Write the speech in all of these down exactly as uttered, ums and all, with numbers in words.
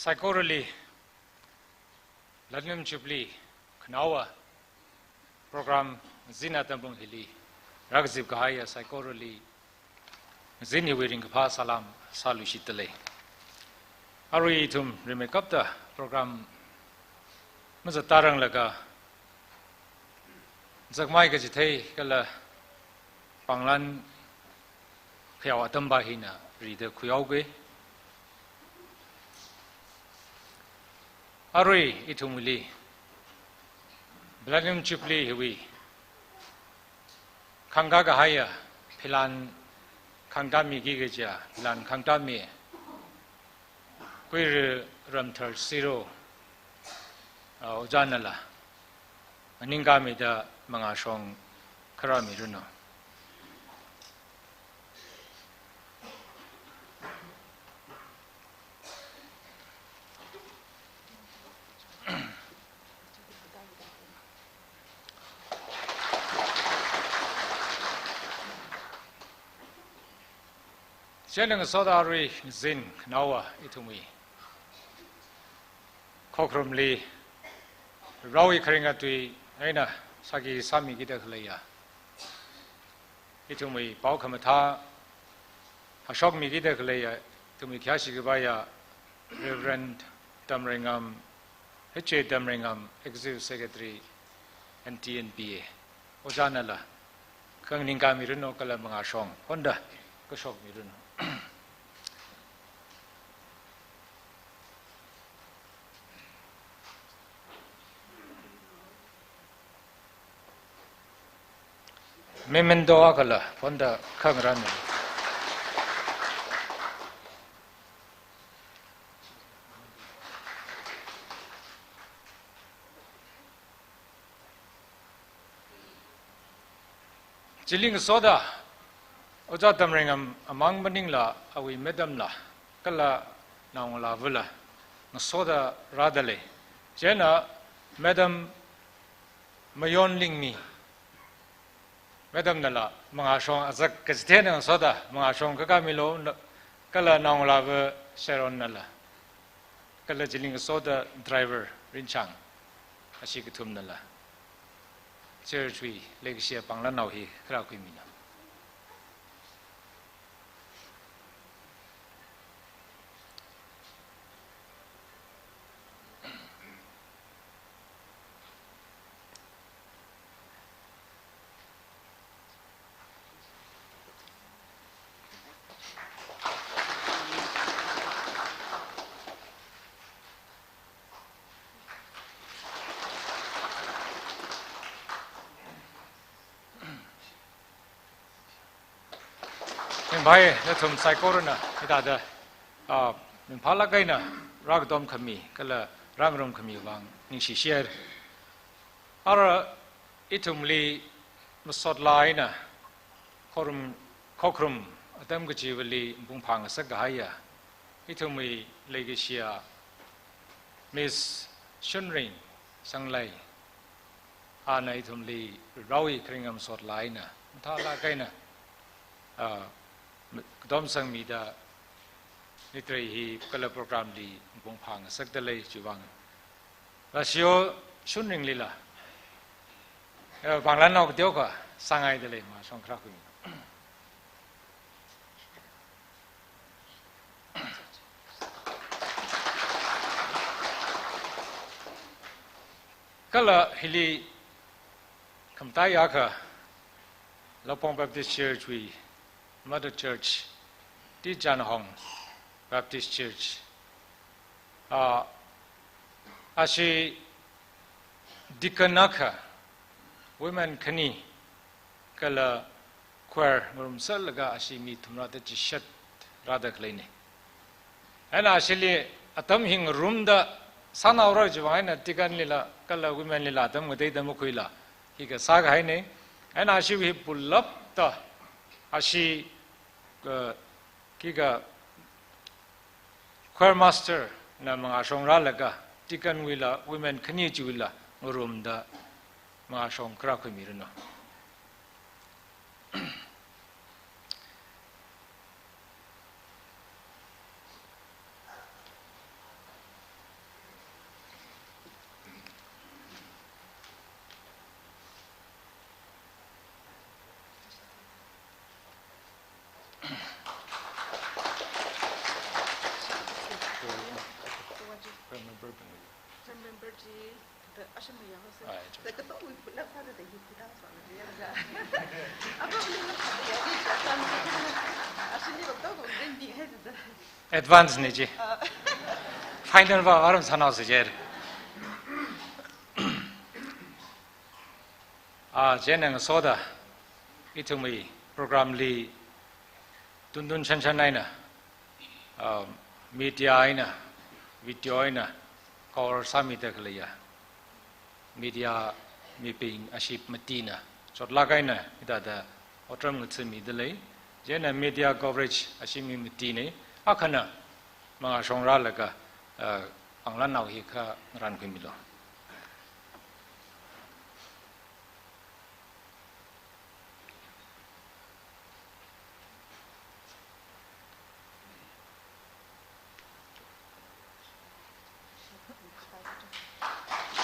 Saikorali Platinum Jubilee khanaowa program zin atam pung hili rākazip kahaiya saikorali zin hiwui ringkaphā salam sāluishitdalei. Arui ithum rimeikapta program mazattaranglaga zakmai kachithei kala pānglan khayao atam pa hina rida khuihaoki. Arui ithumli Platinum Jubilee hiwui khangkā kahaiya philan khangtā miki kaja philan khangtā mi Kuiri Ramthar Siro, ah, ojānala maningkāmida mangāshong kharā miranu. Chieina ngasoda arui ngazin khanaowa ithumwui khokharumli raowui kharinga tui eina sāki sāmikida khaleiya ithumwui pao khamathā hashokmikida khaleiya ithumwui khayāshi kapaiya Reverend Tamreingam, H J Tamreingam, Executive Secretary, N T N B A, ojānala khanganingkā miranu kala mangāshong honda kashok miranu. Memento akhala phonda khangarān. Chili ngasoda Ojā Tamreingam amang maningla awui madamla kala naongalāvala ngasoda rādalei. Chieina Madam Mayon Lingmi, Madam nala mangāshong azak kachithei eina ngasoda mangāshong kakā milu na, kala naongalāva Sharon nala, kala chili ngasoda driver Rinchang, ashi kathumnala church wui leikashiya pānglanao hi kharā khuimina. Ringphai, nathum saikorana hithāda, ah, ringphālāk eina rākatom khami kala rāngarum khami vang ningshi share. Ara ithumli masotlā eina khokharum, khokharum atam kachivali pungphā ngasak kahaiya ithumwui leikashiya Miss Shunring Sanglei, ana ithumli raowui kharinga masotlā eina mathālāk eina, ah, katom sangmida nitrei hi kala program li pungphā ngasakdalei. Chivang Rasio Shunringlila, eh, pānglanao kateokha sāngaidalei, mangāshong kharā khuimi. Kala hili khamataiya akha Laupong Baptist Church wui Mother Church, T Janhong, Baptist Church. Ah, ashi deacon akha, women khani, kala choir ngarumserlaga ashi mi thumrāda chishat rāda khaleina. Eina ashili atam hi ngarumda sānaora chiwui vang eina deacon lila kala women lila atam ngateida makhuila hi kasā kahaina. Eina ashiwui pulapta ashi, uh, khikha choir master na mangāshong rālaga deacon wuila women khani chiwuila ngarumda mangāshong kharā khuimiranu. Advance ni chi. Final va aram sānao si jer. Ah, chieina ngasoda ithumwui program li tuntun shanshan eina, ah, media eina, video eina cover sāmida khaleiya media mibing ashi matina chotlāk eina hithāda otram ngathamida lei. Chieina media coverage ashi mi matina akhana mangāshong rālaga, ah, panglānao hi kha ngarānkhuimilu.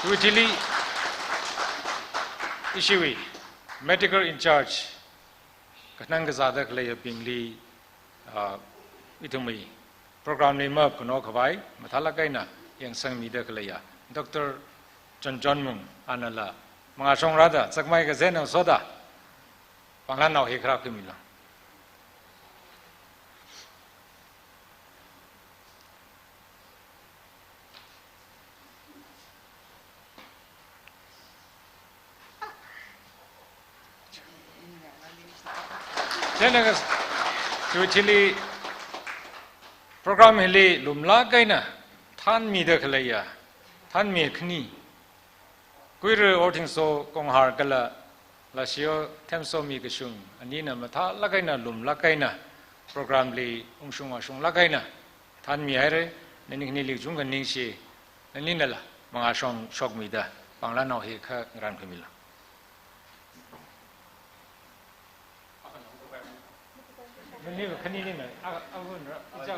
Chiwui thili ishiwui medical in charge, khanang kazāda khaleiyabingli, ah, ithumwui program li mapkhano khavai mathālāk eina yangsangmida khaleiya Doctor Chonchonmung anala mangāshong rāda zakmai kazena soda panglānao hi kharā khuimilu. Chieina kas-, chiwui thili program hili lumlāk eina thānmida khaleiya thānmi khani, Kuira Orthingso Konghar kala Lashiyo Themsomi Kashung anina mathālāk eina lumlāk eina program li ungshung ashunglāk eina thānmihaira. Nani khanili chungkha ningshi, naninala mangāshong shokmida panglānao hi kha ngarānkhuimilu. Nani khani nina, a, a, a,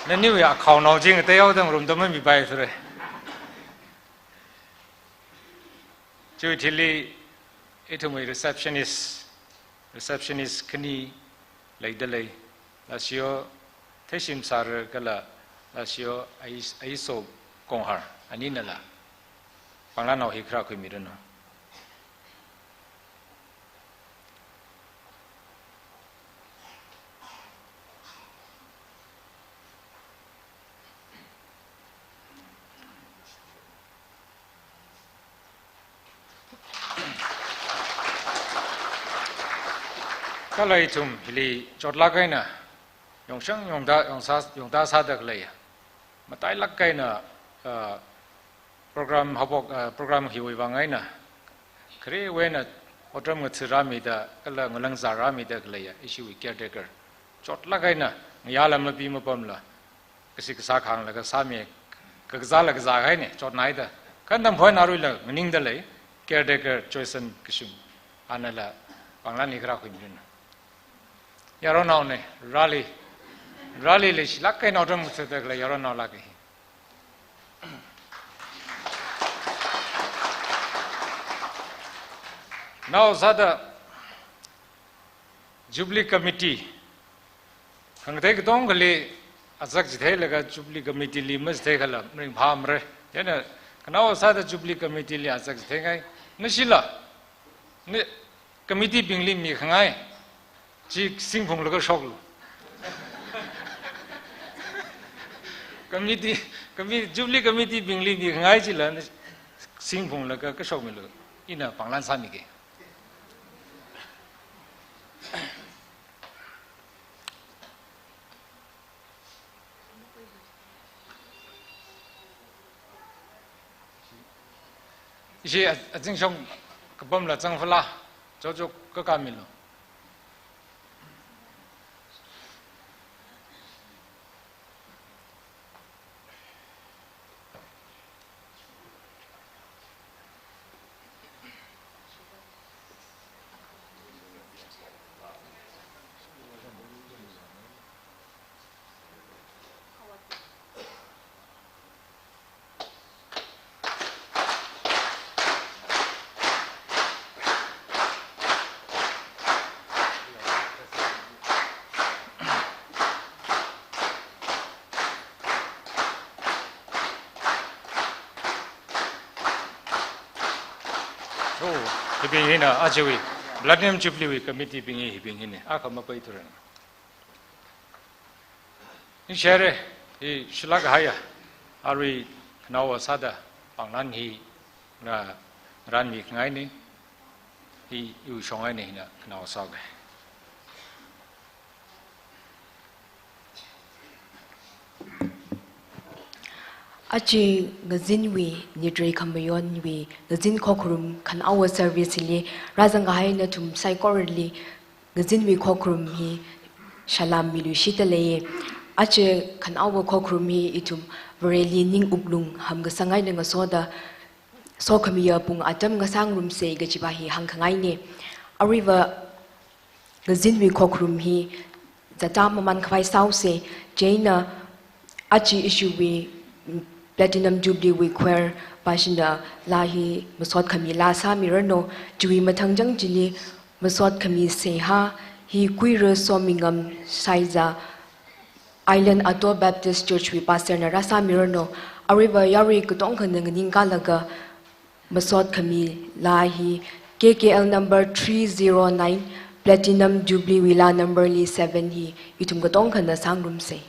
naniwui akhaonao chi ngateiyao dang room da mamipai sure. Chiwui thili ithumwui receptionist, receptionist khani leida lei, Lashiyo Theishim Sara kala Lashiyo Ais-, Aiso Konghar aninala panglānao hi kharā khuimiranu. Kala ithum hili chotlāk eina yongshang yongda, yongsa, yongda sāda khaleiya matailāk eina, ah, program haophok, ah, program hiwui vang eina kharewui eina otram ngatharāmida kala ngalāngzārāmida khaleiya ishiwui caretaker chotlāk eina ngayāla mapi mapamla, kashi kasā khangla kasāmi, kakazāla kazā kahaina, chotnaida. Kha namphoi naruila nganingda lei, caretaker Joyson Kashung anala panglān hi kharā khuimiranu. Yaronnaona, rali, rali leishilāk eina otram ngathada khalei yaronnaolāk hi. Nao sāda Jubilee Committee, khangatei katongali azak chitheilaga Jubilee Committee li machithei khala maringphāmara. Chieina khanao sāda Jubilee Committee li azak chitheingai. Nashila, ni, Committee bingli mikhangai chi singphunglaga shoklu. Committee, committee, Jubilee Committee bingli mikhangai chila singphunglaga kashokmilu. Ina panglan sāmige. Ishi a-, azingshong kapamla zangfala, chochok kakamilu. Oh, hibing hina ajawui Platinum Jubilee wui committee bing hi hibing hina. Akha mapai thuran. Ningshire, hi shilak haya, arui khanaowa sāda panglan hi na ranmi khangaini, hi iwui shongaini hina khanaowa sāge. Aja ngazinwui, Nitrei Khamayonwui, ngazin khokharum khanaowa service li, rāzang kahai nathum saikorali, ngazinwui khokharum hi salam miluishida leiye. Aja khanaowa khokharum hi ithum Vareli ning wuklung hamkasang eina ngasoda, sokhamiya pung atam ngasāngarumsa kajiva hi hāngkhangaini. Aruiva ngazinwui khokharum hi zatda maman khavai sāusa, chieina aja ishiwui, mm, Platinum Jubilee wui choir pāshina laa hi masot khami laa sāmiranu, chiwui mathang chang chili masot khami seihā hi Kuira Somingam Shaiza, Island Auto Baptist Church wui pastor na rāsāmiranu, aruiva yarui katongkhana nganingkalaga masot khami laa hi K K L number three zero nine, Platinum Jubilee wui laa number li seven hi ithum katongkhana sāngarumsa.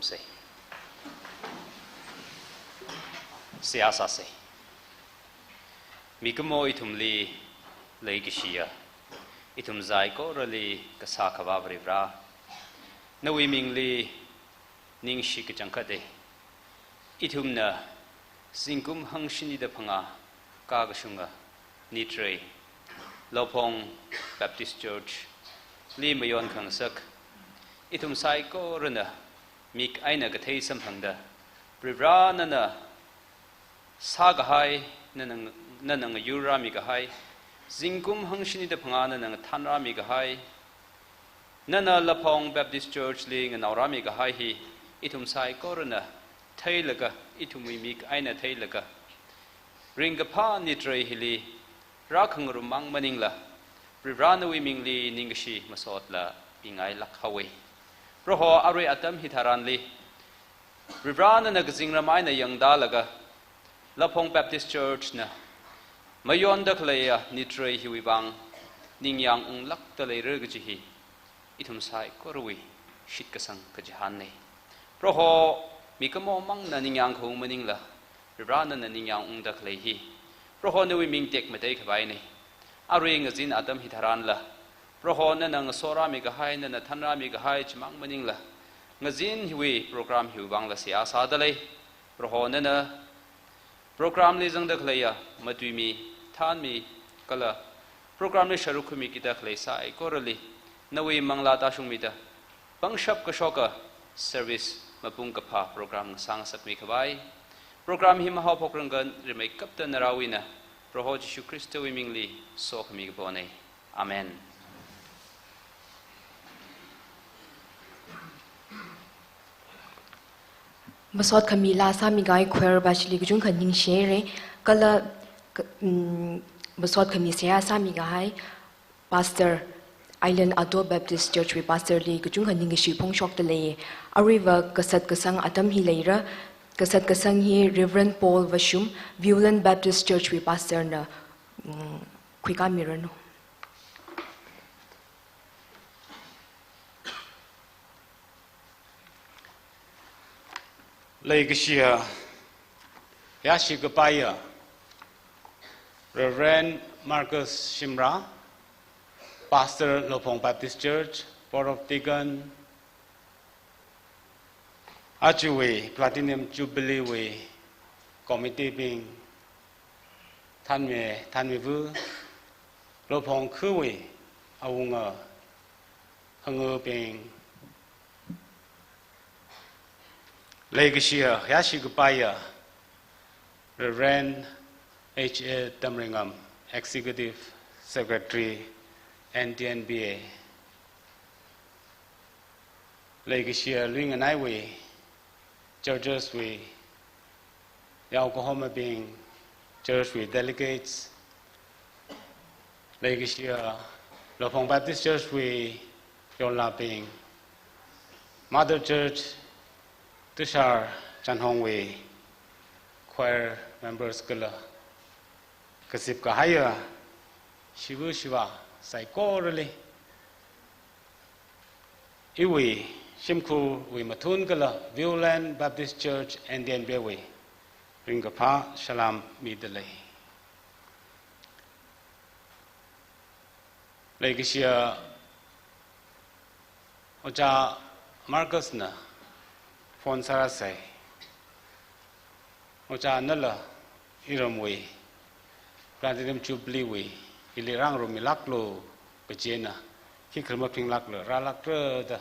Sei. Seihā sāsei. Mikumo ithumli leikashiya, ithum saikorali kasā Akhava Varivara, nawui mingli ningshi kachangkhatei. Ithumna zingkum hangshini da phangā kakashunga nitrei, Lophong Baptist Church li mayon khangasak ithum saikorana mik eina kathei samphangda, Varivara nana sākahai, nana, nana ngayurrāmi kahai, zingkum hangshini da phangā nana ngathanrāmi kahai, nana Lophong Baptist Church li nganaorāmi kahai hi ithum saikorana theilaga, ithumwui mik eina theilaga, ringkaphā nitrei hili rākhangarummang maningla, Varivara nawui mingli ningkashi masotla pingailāk haowei. Proho, arui atam hitharanli Varivara nana kazingram eina yangtālaga, Lophong Baptist Church na mayonda khaleiya nitrei hiwui vang ningyāng unglākda leira kaji hi ithum saikorawui shitkasang kachihānnei. Proho, mikumomangna ningyāng khaung maningla, Varivara nana ningyāng ungda khalei hi, Proho, nawui ming tekmatei khavainei. Arui ngazin atam hitharanla, Proho, nana ngasorāmi kahai, nana thanrāmi kahai chimang maningla, ngazin hiwui program hiwui vangla seihā sādalei. Proho, nana program li zangda khaleiya matuimi, thanmi kala program li sharuk khuimi kida khalei saikorali nawui manglā tāshungmida, pangshap kashoka service mapung kaphā program ngasā ngasakmi khavai, program hi mahaophokrangkhan rimeikapta narāwui eina, Proho Jishu Khristawui mingli sokhami kaponei. Amen. Masot khami laa sāmi kahai choir bashili kachungkha ningshihaira, kala, ka-, mm, masot khami seihā sāmi kahai Pastor, Island Ado Baptist Church wui Pastor li kachungkha ningkashi phongshokdalei. Aruiva kasat kasang atam hi leira, kasat kasang hi Reverend Paul Vashum, Viewland Baptist Church wui Pastor na, mm, khuikāmiranu. Leikashiya, yāshi kapaiya Reverend Marcus Shimrah, Pastor, Lophong Baptist Church, Board of Deacon, ajawui Platinum Jubilee wui committee bing, thanme, thanmevu, Lophong khawui awunga, hangabing, leikashiya, yāshi kapaiya Reverend H A Tamringam, Executive Secretary, N T N B A. Leikashiya luinganaiwui, churches wui, yaokahomabing, church wui delegates, leikashiya Lophong Baptist Church wui yonlabing, Mother Church, Tushar Chanhong wui choir members kala, kazip kahaiya shiva shiva saikorali, iwui shimkhurwui mathun kala Viewland Baptist Church N T N B A wui ringkaphā salam midalei. Leikashiya Ojā Marcus na phone sārāsai. Ojā nala iramwui Platinum Jubilee wui ili rāngarummilāklu kajina, khikha maphinglākla rālākra da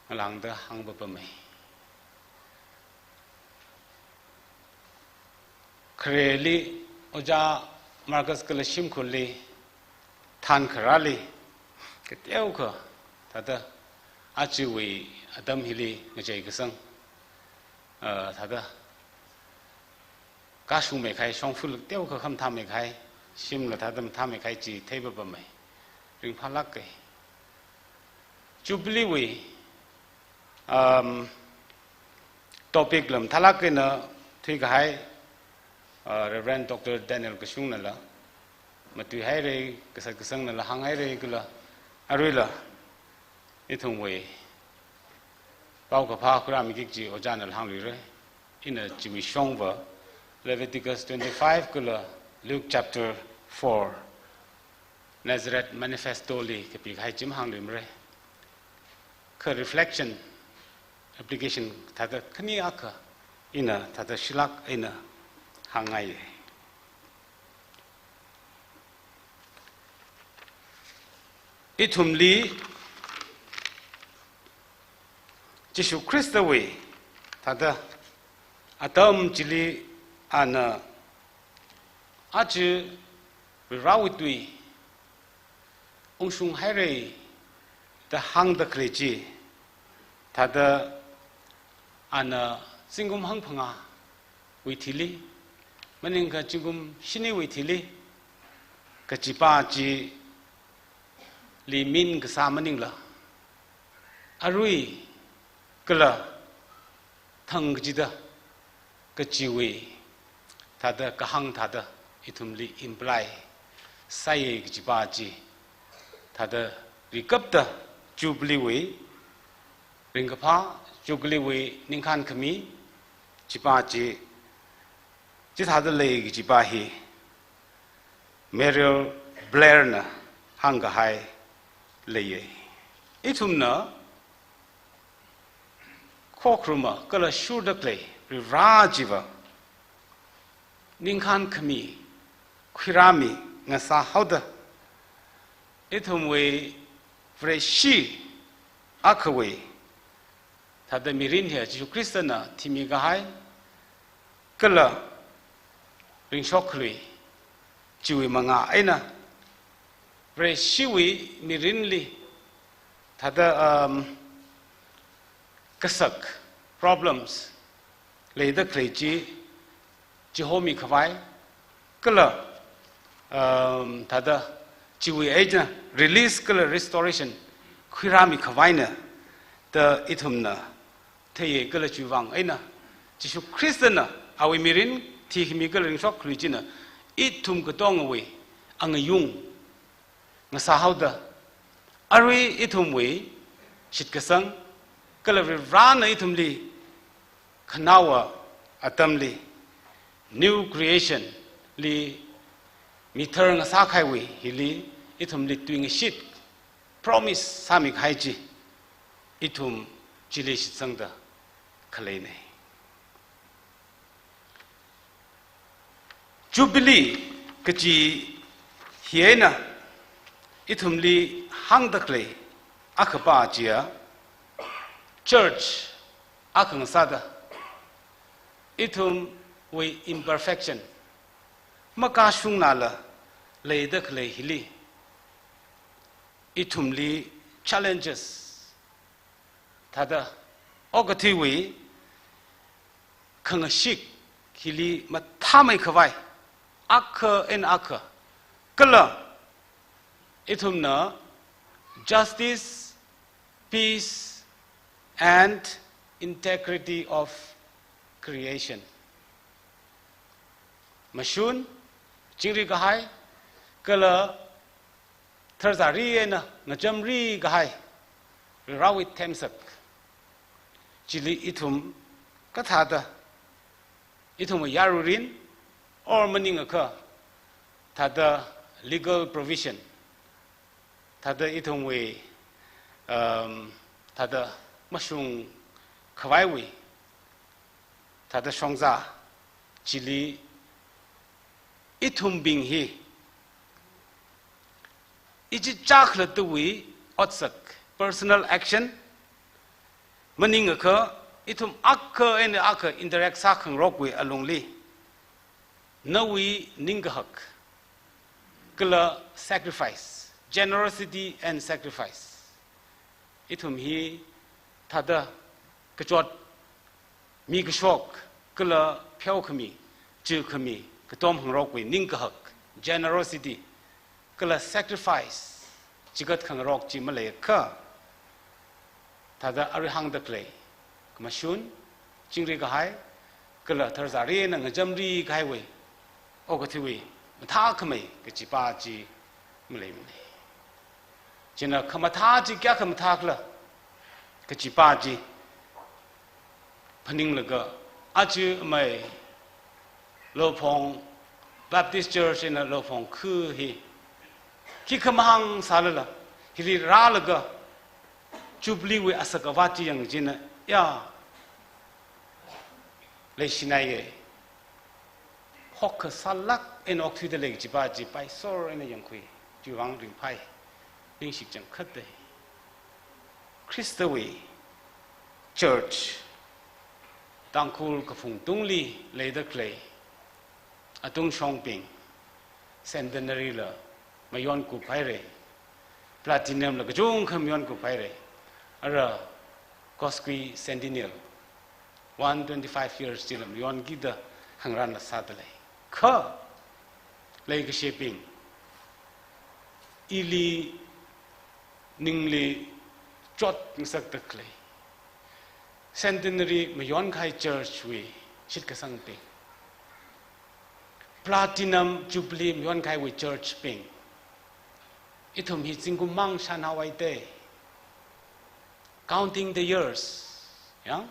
ngalāngda hāngpapamei. Khareli Ojā Marcus kala shimkhurli, thankharāli, kateokha thāda ajawui atam hili ngacheikasang, ah, thāda kashungmeikahai, shongfala teokha khamathāmeikahai, shimla thāda mathāmeikahai chi theipapamei. Ringphālāka. Jubilee wui, um, topic lam thālāk eina thuikahai, uh, Reverend Doctor Daniel Kashung nala matuihaira, kasat kasangnala hānghaira kala, aruila ithumwui Paokaphā khuirāmiki kaji ojāna hāngluira. Ina chiwui shongva Leviticus twenty-five kala Luke chapter four, Nazareth Manifesto li kapikahai chi mahāngluimara. Kha reflection, application thāda khani akha ina thāda shilāk eina hāngngaiya. Ithumli Jishu Khristawui thāda atam chili ana aja Varewui tui ungshunghaira da hāngda khalei chi, thāda ana zingkum hangphangāwui thili, maningakha zingkum shiniwui thili, kajipa chili min kasā maningla, arui kala thang kachida, kajiwui thāda kahāng thāda ithumli imply sāya kajipa chi, thāda rikapta Jubilee wui, ringkaphā Jubilee wui ningkhān khami chipa chi, chithāda lei kajipa hi Muriel Blair na hāngkahai leiya. Ithumna khokharuma kala shurda khalei Varivara chiva ningkhān khami khuirāmi ngasāhaoda, ithumwui Vareshi akhawui thāda mirin hi Jishu Khristana thimi kahai kala ringshok khalui chiwui mangā eina Vareshiwui mirinli thāda, um, kasak, problems leida khalei chi chihomi khavai kala, um, thāda chiwui eina release kala restoration khuirāmi khavaina da ithumna theiya kala chiwui vang eina Jishu Khristana awui mirin thikhami kala ringshok khalui china ithum katongawui angayung ngasāhaoda, arui ithumwui shitkasang kala Varivarana ithumli khanaowa atamli, new creation li mithar ngasākahaiwui hili ithumli tuingashit promise sāmi kahai chi, ithum chili shitsangda khaleina. Jubilee kaji hi eina ithumli hāngda khalei akhapa chiya church akha ngasāda, ithumwui imperfection, makashungnala leida khalei hili, ithumli challenges, thāda okathuiwui khangashik hili mathāmei khavai, akha eina akha, kala ithumna justice, peace, and integrity of creation, mashun, chingri kahai, kala tharzari eina ngachamri kahai Varivarawui themsak chili ithum kathāda, ithum yaruirin, or maningakha thāda legal provision, thāda ithumwui, um, thāda mashung khavaiwui thāda shongza chili ithumbing hi ichichā khalattawui otsak, personal action, maningakha ithum akha eina akha interact sākhangarokwui alungli nawui ningkahak kala sacrifice, generosity and sacrifice, ithum hi thāda kachot, mi kashok, kala pheokhami, chukhami, katom khangarokwui ningkahak, generosity, kala sacrifice chigat khangarok chi maleiakha, thāda arui hāngda khalei khamashun, chingri kahai, kala tharzari eina ngachamri kahaiwui okathuiwui mathākhamei kajipa chi maleimana. China khamathā chi kayākha mathākhala kajipa chi phaninglaga, aja amei Lophong Baptist Church eina Lophong khu hi khikha mahāng sālala, hili rālaga Jubilee wui asak avāt chi yangchina, ya, leishinaiye. Hokkha sālāk eina okthuida lei kajipa chi paisor eina yangkhui, chiwuivang ringphai, ningshik changkhat dei. Khristawui church, Tangkhul kaphung tungli leida khalei atungshongbing, centenary la mayonkup haire, platinum la kachungkha mayonkup haire, ara Kosgui Centennial, one twenty-five years chila mayonkida hāngranla sāda lei. Kha leikashibing, ili ningli chotngasakda khalei, centenary mayonkahai church wui shitkasangbing, platinum jubilee mayonkahaiwui church bing, ithum hi zingkum mang shānhaowa dei. Counting the years, ya?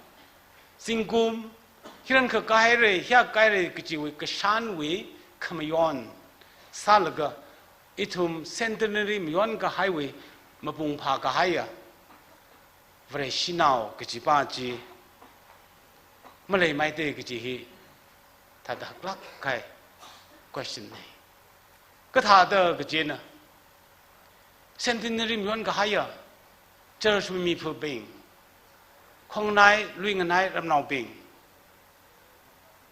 Zingkum, hirankha kahaire, hiya kahaire kajiwui, kashanwui khamayon sālaga, ithum centenary mayonkahaiwui mapung phākahaiya Vareshinao kajipa chi maleimei dei kaji hi thāda haklāk kahai question nei. Kathāda kajina, centenary mayonkahaiya church wui miphubing, khongnai, luinganai, ramnaobing,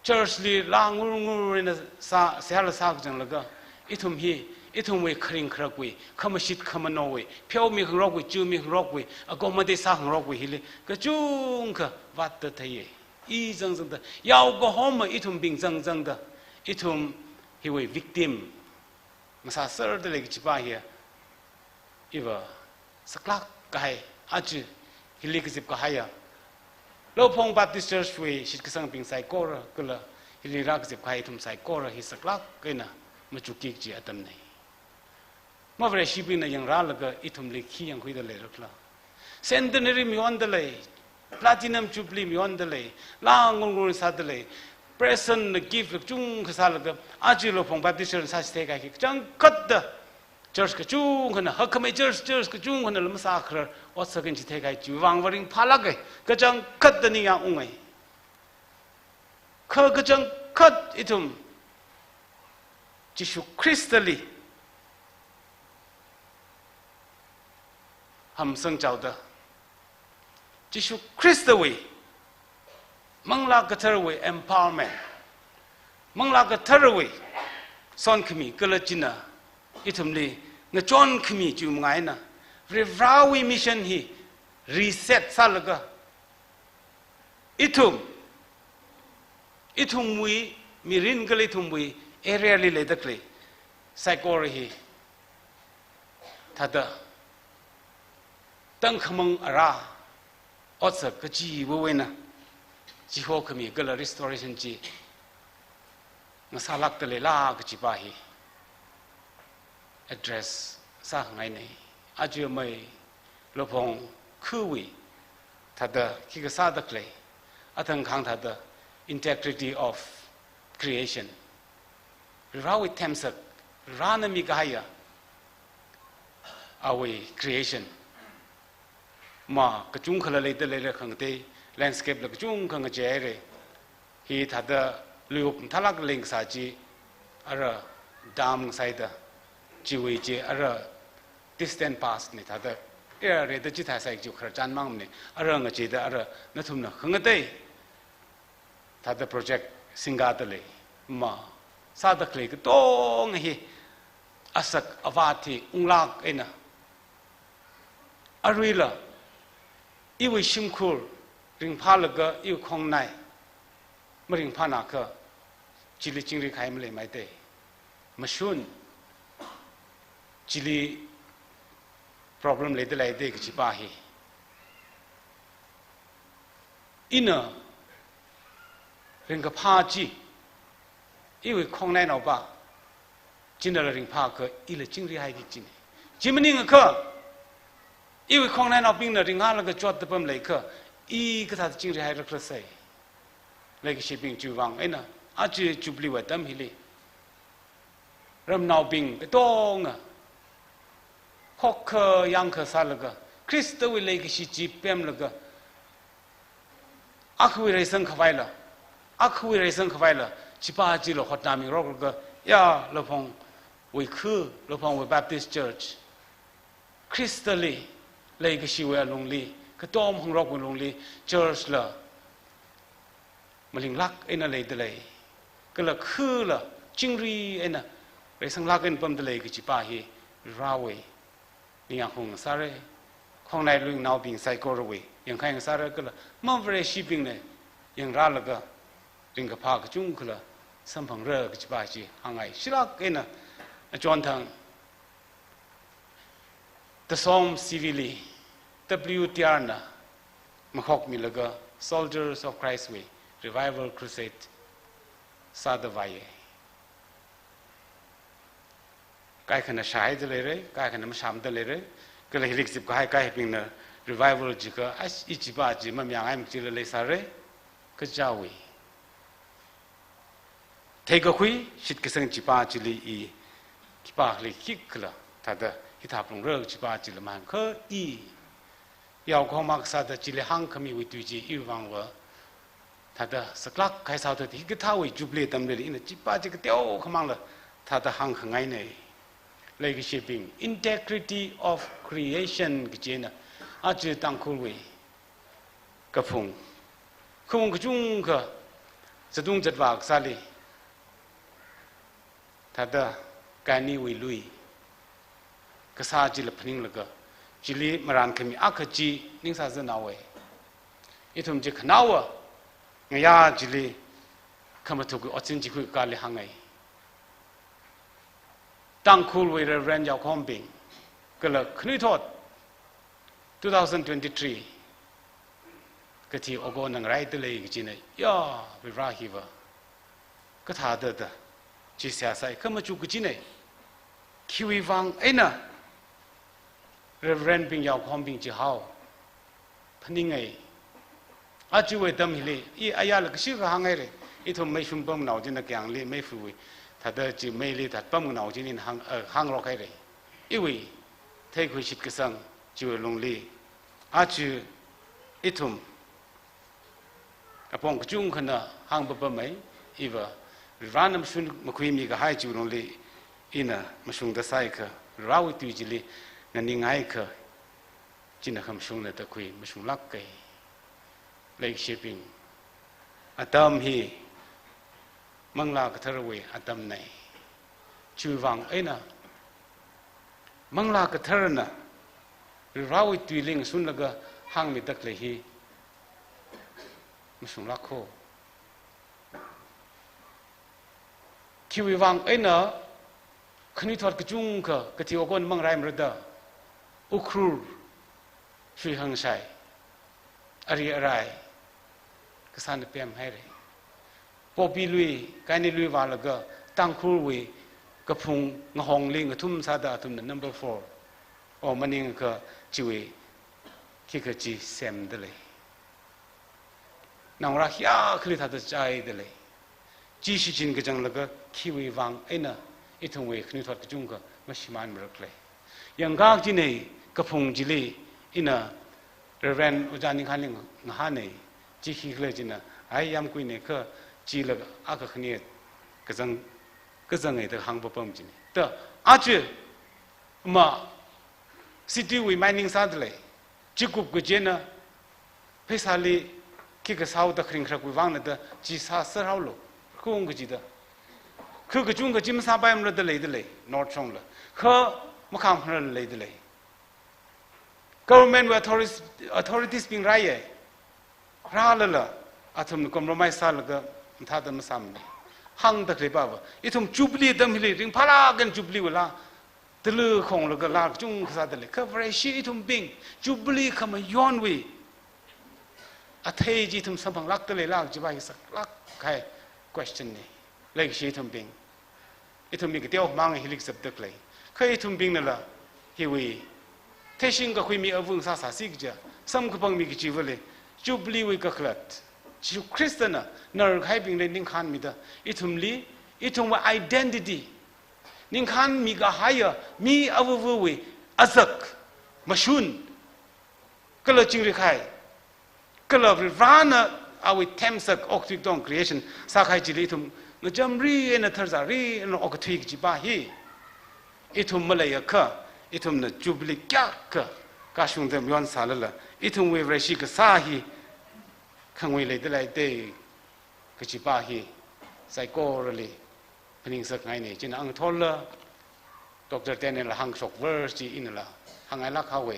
church li laa ngurngur eina sā, seihāla sākazanglaga, ithum hi, ithumwui kharing kharakwui, khamashit khamanowui, pheomi khangarokwui, chumi khangarokwui, accommodate sā khangarokwui hili kachungkha vātda theiye. I zangzangda, yaokahoma ithumbing zangzangda, ithum hiwui victim masāserda lei kajipa hi iva saklāk kahai, aja hili kazip kahaiya Lophong Baptist Church wui shitkasangbing saikora kala hili rākazip kahai ithum saikora hi saklāk eina machukki kaji atam nei. Mavareshibingna yangrālaga ithumli khi yangkhuida leirakhala? Centenary mayonda lei, platinum jubilee mayonda lei, laa ngurngur sāda lei, present na gift la kachungkha sālaga, aja Lophong Baptist Church sāchithei kahai kachangkhatda, church kachungkhana, hakhamei church, church kachungkhana lam sākharar otsak eina chithei kahai chiwuivang va ringphālāke, kachangkhatda ningyāng unge. Kha kachangkhat ithum Jishu Khristali hamsangchaoda, Jishu Khristawui Manglā Katharawui empowerment, Manglā Katharawui sonkhami kala china ithumli ngachonkhami chiwui manga eina, Varivarāwui mission hi reset sālaga, ithum, ithumwui mirin kala ithumwui area li leida khalei saikora hi thāda tangkhamang ara otsak kachiwui eina chihokhami kala restoration chi ngasālākda leila kajipa hi address sākhangai nei. Aja amei Lophong khuwui thāda khikha sāda khalei, athang khang thāda integrity of creation, Varivarāwui themsak, Varivarāna mikahaiya awui creation, ma kachungkhala leida leira khangatei, landscape la kachungkha ngachei haire. Hi thāda luiwup mathālāk leng kasā chi, ara dam ngasaida, chiwui chi ara distant past nei, thāda, ya, rida chithāsai chi khararchan mang manei, ara ngacheida ara nathumna khangatei thāda project singda lei, ma sāda khalei katonga hi asak avāt hi unglāk eina, aruila iwui shimkhur ringphālaga iwui khongnai maringphānakha, chili chingri kahai maleimei dei. Mashun, chili problem leida lei dei kajipa hi, ina ringkaphā chi iwui khongnainaopa chinala ringphāakha ila chingri haiki kajina. Chi maningakha, iwui khongnainaobingna ringlaga chotda pamleiakha, i kathāda chingri hairakhala sai. Leikashibing, chiwui vang eina aja Jubilee wui atam hili ramnaobing katonga khokkha yangkha sālaga, Khristawui leikashi chi pemlaga, akhawui reisang khavaila, akhawui reisang khavaila, chipā chila hotnamingaroklaga, ya, Laphongwui khu, Laphongwui Baptist Church, Khristali leikashiwui alungli, katom hangrokwui lungli, church la malinglāk eina leidalei, kala khula chingri eina reisanglāk eina pamdalei kaji pā hi Varewui ningyāng hung sāra. Khongnai lungnaobing saikorawui yangkhaing sāra, kala Mavareshi bingna yangrālaga ringkaphā kachungkhala samphangra kaji pā chi hāngngai. Shilāk eina achonthang Tasom C V li W T R na makhokmilaga Soldiers of Christ wui Revival Crusade sāda vāya. Kaikhana shāhaida leira, kaikhana mashāmada leira, kala hili kazip kahai kahaibingna Revival jiakha, ash, i chipā chi mamayāngai machila leisāra, kaja wui theikakhui shitkasang chipā chili i khipākhali khikhala thāda hithā phalungra chipā chila mahāngkha, i yaokhoma kasāda chili hāngkhamiwui tui chi iwui vangva thāda saklāk kahai sāthuda, hikathāwui Jubilee atamli ina chipā chi kateokhamangla thāda hāngkhangaina. Leikashibing, integrity of creation kajina aja Tangkhulwui kaphung, khaung kachungkha zatung zatvā kasāli thāda Kaniwui lui kasā chila phaninglaga, chili marānkhami akha chi ningsāzanhaowa. Ithum chi khanaowa ngayā chili khamathukki otsin chi khuikakāli hāngngai. Tangkhulwui Reverend yaokhombing kala khanuithot two thousand twenty-three kathi okona ngaraidalei kajina, ya, Vare hiva kathāda da chi seihā sāi, khamachuk kajina. Khiwui vang eina Reverend bing, yaokhombing chihao phaningai. Ajawui atam hili i ayāla kashikha hānghaira. Ithum meishum pamnao china kayāngli meifuiwui thāda chi meili thāda pamnao china hāng, eh, hāngrok haira. Iwui theikhui shitkasang chiwui lungli aja ithum apong kachungkhana hāngpapamai, iva Varena mashun makhuimi kahai chiwui lungli ina mashungda sāikha, Varewui tui chili nganinghaiakha, china khamashungna da khui mashunglāka. Leikashibing, atam hi Manglā Katharawui atamna. Chiwui vang eina Manglā Katharana Varewui tuili ngashunlaga hāngmida khalei hi mashunglāk kho. Khiwui vang eina khanuithot kachungkha kathi okon mangraimarada, Ukhrul, Shuihangshai, ari arai kasāna pemhaira. Poppy lui, Kani lui vālaga Tangkhulwui kaphung ngahongli ngathum sāda athumna number four, o maningakha chiwui khikha chi semdalei. Naongarā hiyākhali thāda chaidalei. Chi shichin kachanglaga khiwui vang eina ithumwui khanuithot kachungkha mashimānmara khala. Yangkā kajina, kaphung chili ina Reverend Ojā Ningkhanli ngahāna. Chi khikhala china, ai yāmkuina kha chila akha khani kazang, kazanga da hāngpapam china. Da, aja ma city wui mining sādalei. Chikup kajina pheisāli khikha sāhaoda kharing kharakwui vangna da chi sāserhaolu, khaung kajida. Khu kachungkha chi masāpaimarada leidalei, North shongla. Kha makhāngphangrarla leidalei. Government wui authorities, authorities bing rāya. Rālala athumna compromise sālaga mathāda masāmana. Hāngda khalei pāva, ithum Jubilee atam hili ringphālāk eina Jubilee wui laa tala khonglaga laa kachungkha sādalei. Kha Vareshi ithumbing Jubilee khamayonwui athei chi ithum samphanglākda leila kaji pā hi saklāk kahai question na. Leikashi ithumbing, ithum mi kateokhamang hili kazipda khalei. Kha ithumbingnala hiwui theishing kakhui mi avung sāsāsi kaja, samkaphang mi kachivali, Jubilee wui kakhalat, Jishu Khristana narkahaibingli ningkhānmida, ithumli, ithumwui identity, ningkhānmi kahaiya mi avāvawui azak, mashun, kala chingri kahai, kala Varivarana awui themsak okathui katonga creation sākahai chili ithum ngachamri eina tharzāri eina okathui kajipa hi ithum maleiakha, ithumna Jubilee kayākha kashungda mayon sālala, ithumwui Vareshi kasā hi khangui leidalei te kajipa hi saikorali phaningsakngaina. Chieina ngathorla Doctor Daniel hāngshok verse chi inala hāngngailāk haowa.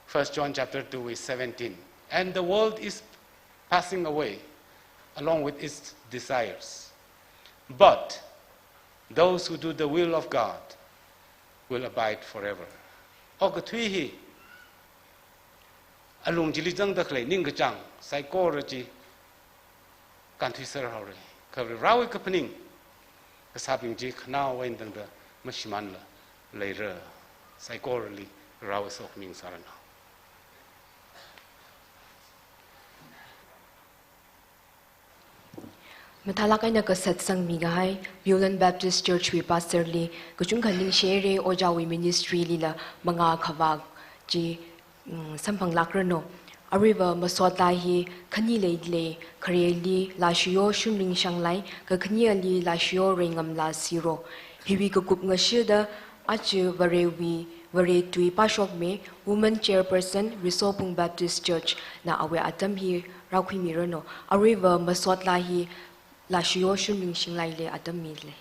First John chapter two verse seventeen. "And the world is passing away along with its desires. But those who do the will of God will abide forever." Okathui hi alung chili zangda khalei ningkachāng saikora chi kānthuiser haora. Kha Varivarawui kaphaning kasābing chi khanaowa eina tangda mashimānla leira. Saikorali Varivarawui sokhami sāranu. Mathālāk eina kasat sangmi kahai Viewland Baptist Church wui pastor li kachungkha ningshihaira, ojāwui ministry lila mangā khavā chi, mm, samphanglākranu. Aruiva masotlā hi khani leilei, khareli Lashiyo Shunring Shanglai, kakhaneli Lashiyo Reingamla Siro. Hiwui kakup ngashida aja Varewui, Vare tui pāshokmi, woman chairperson, Risobung Baptist Church na awui atam hi rākhuimiranu. Aruiva masotlā hi Lashiyo Shunring Shanglaili atam milei.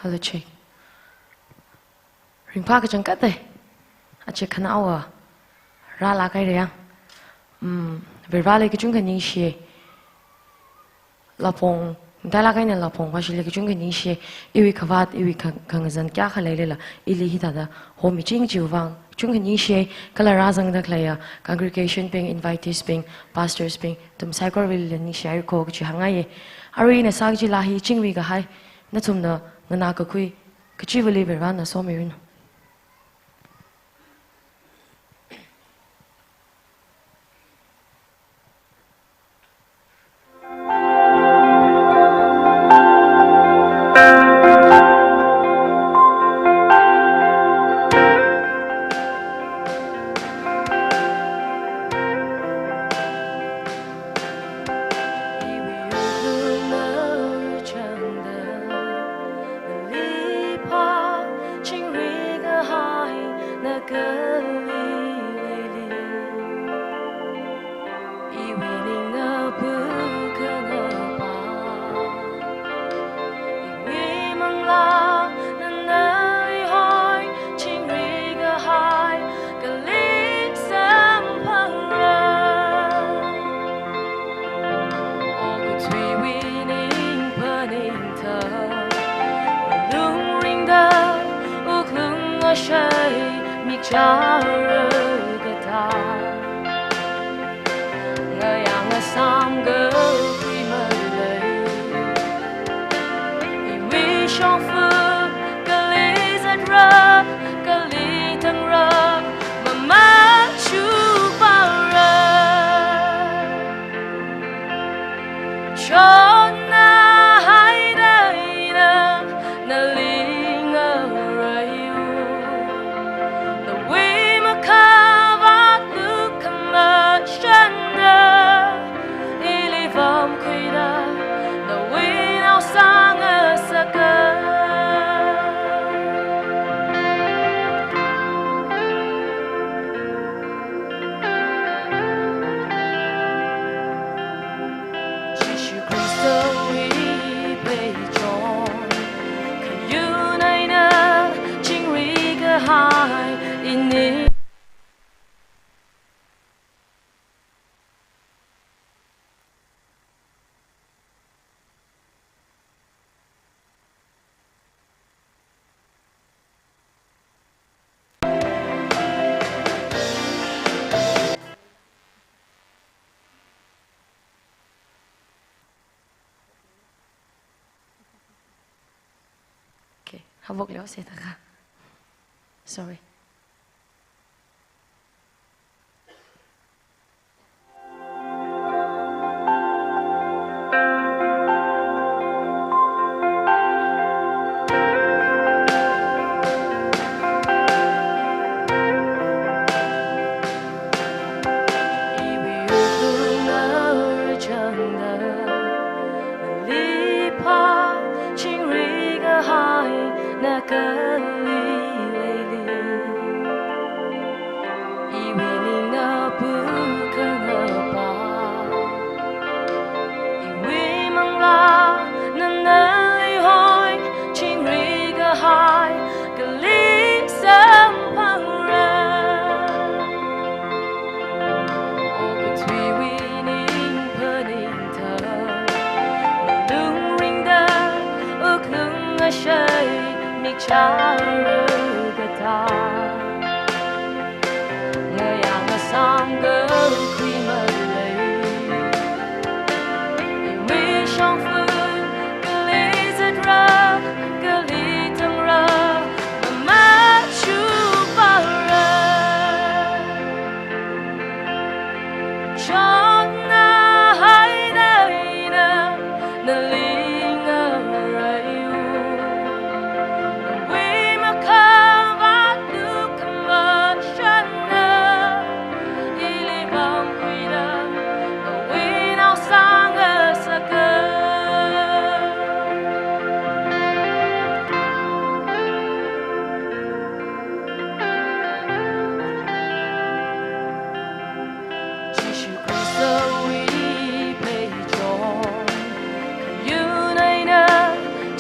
Hello, check. Ringphā kachangkhat e. Aja khanaowa rālāk haira yang. Mm, Varivarali kachungkha ningshi. Lapong, matailāk eina Lapong Vashili kachungkha ningshi. Iwui khavāt, iwui kha-, khangazan kayākha leilala, ili hithāda homiching chiwui vang kachungkha ningshi. Kala rāzangda khaleiya congregation bing, invitees bing, pastors bing, nathum saikorawuili ningshi haira ko kachi hāngngaiya. Arui ina sā kachilā hi chingri kahai, nathumna nganā kakhui kachivali Varivarana somiranu. Avok Leo se taka. Sorry. Iwui wuklung ngarachangda, lipā chingri kahai na kali leili. Iwui ningna pukangapa, iwui manglā nana leihoi, chingri kahai kali samphangra. Okathuiwui ning phaningtha, malung ringda wuklung ashai mikchara kata. Ngayā ngasām kakhui malei, iwui shongfa kali zatra, kali tangra, mamachupara. Chotna haida ina nali ngaraiu, iwui makhavāt lukhamashanna, ili vāngkhuida, awui naosāng ngasaka. Jishu Khristawui pheichon, khayun eina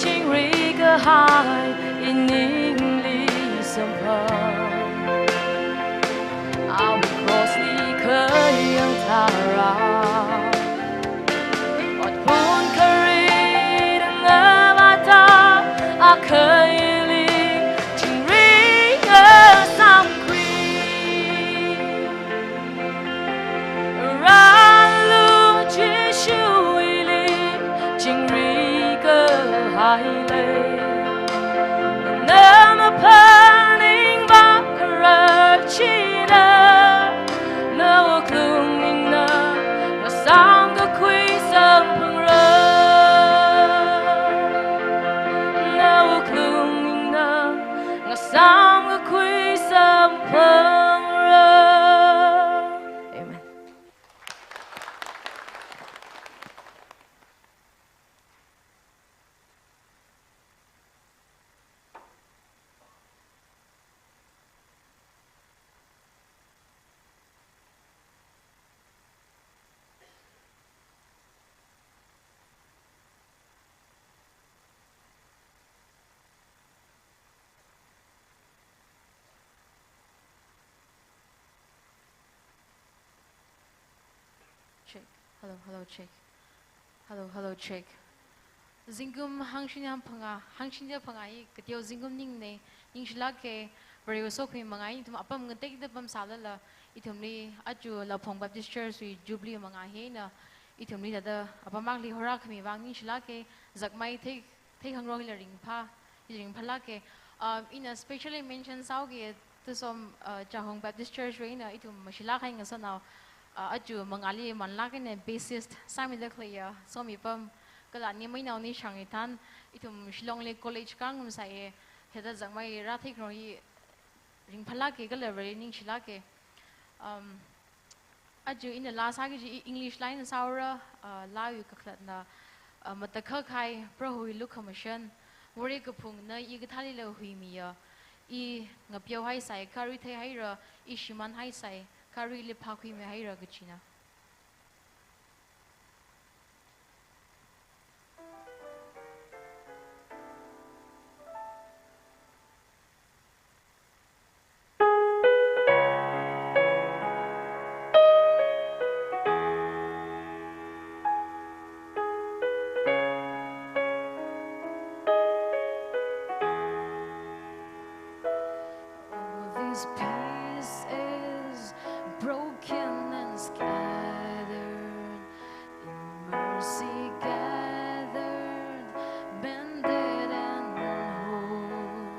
chingri kahai iningli samphang. Awui cross li khayang tharan, otpon kharit ngavāta, akhaili chingri ngasāmkhui. Rālu Jishuwuili chingri kahai lei. Na maphaning vākharar china, na wuklung ningna ngasām kakhui samphangra. Na wuklung ningna ngasām kakhui samphangra. Amen. Check. Hello, hello, check. Hello, hello, check. Zingkum hangshini phangā, hangshini phangā hi kateo zingkum ningne, ningshilāke, Varewui sokhami mangā eina ithum apam ngateida pamsālala, ithumli aja Laphong Baptist Church wui Jubilee mangā hi eina, ithumli thāda apam akhali horākhami vang ningshilāke, zakmai thei, theikhangarok hila ringphā, hila ringphālāke. Um, ina specially mention sāuke, Tusom, uh, Chahong Baptist Church wui eina ithum mashilāk kahai ngasotnao, uh, aja mangāli manlāk eina bassist sāmida khaleiya Somipam kala Nimeinao Nishang hi thān, ithum Shillongli college kāngasāya, thāda zakmai rātheikhangarok hi ringphālāke kala Vareli ningshilāke. Um, Aja ina laa sāki kaji English laa eina sāra, ah, laawui kakhalatna, ah, matakhak kahai Prohowui lukhamashan, Vare kaphungna i kathālila huimiya, i ngapeohaisai kha ritheihaira, i shimānhaisai kha rili phākhuimihaira kajina. All these pieces broken and scattered, in mercy gathered, mended and whole.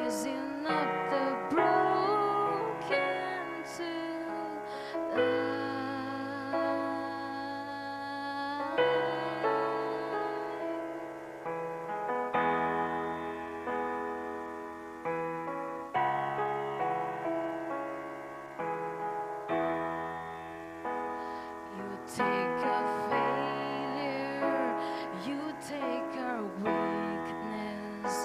Raising up the broken to life. You take our failure, you take our weakness,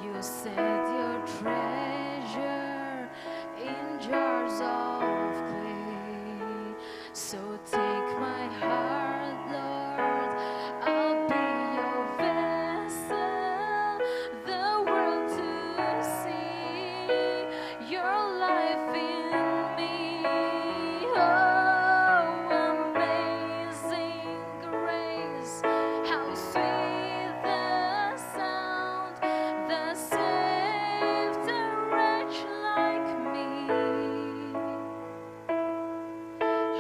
you set your treasure in jars of clay. So take my heart, Lord, I'll be your vessel, the world to see your life in me. Oh, amazing grace, how sweet the sound that saved a wretch like me.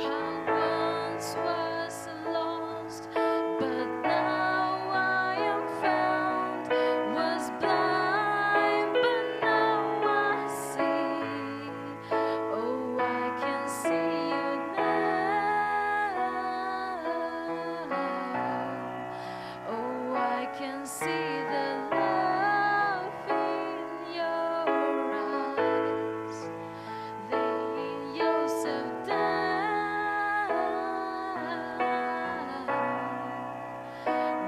I once was lost, but now I am found. Was blind, but now I see. Oh, I can see you now. Oh, I can see the love in your eyes. Laying yourself down,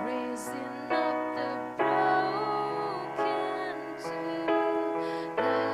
raising up the broken to life.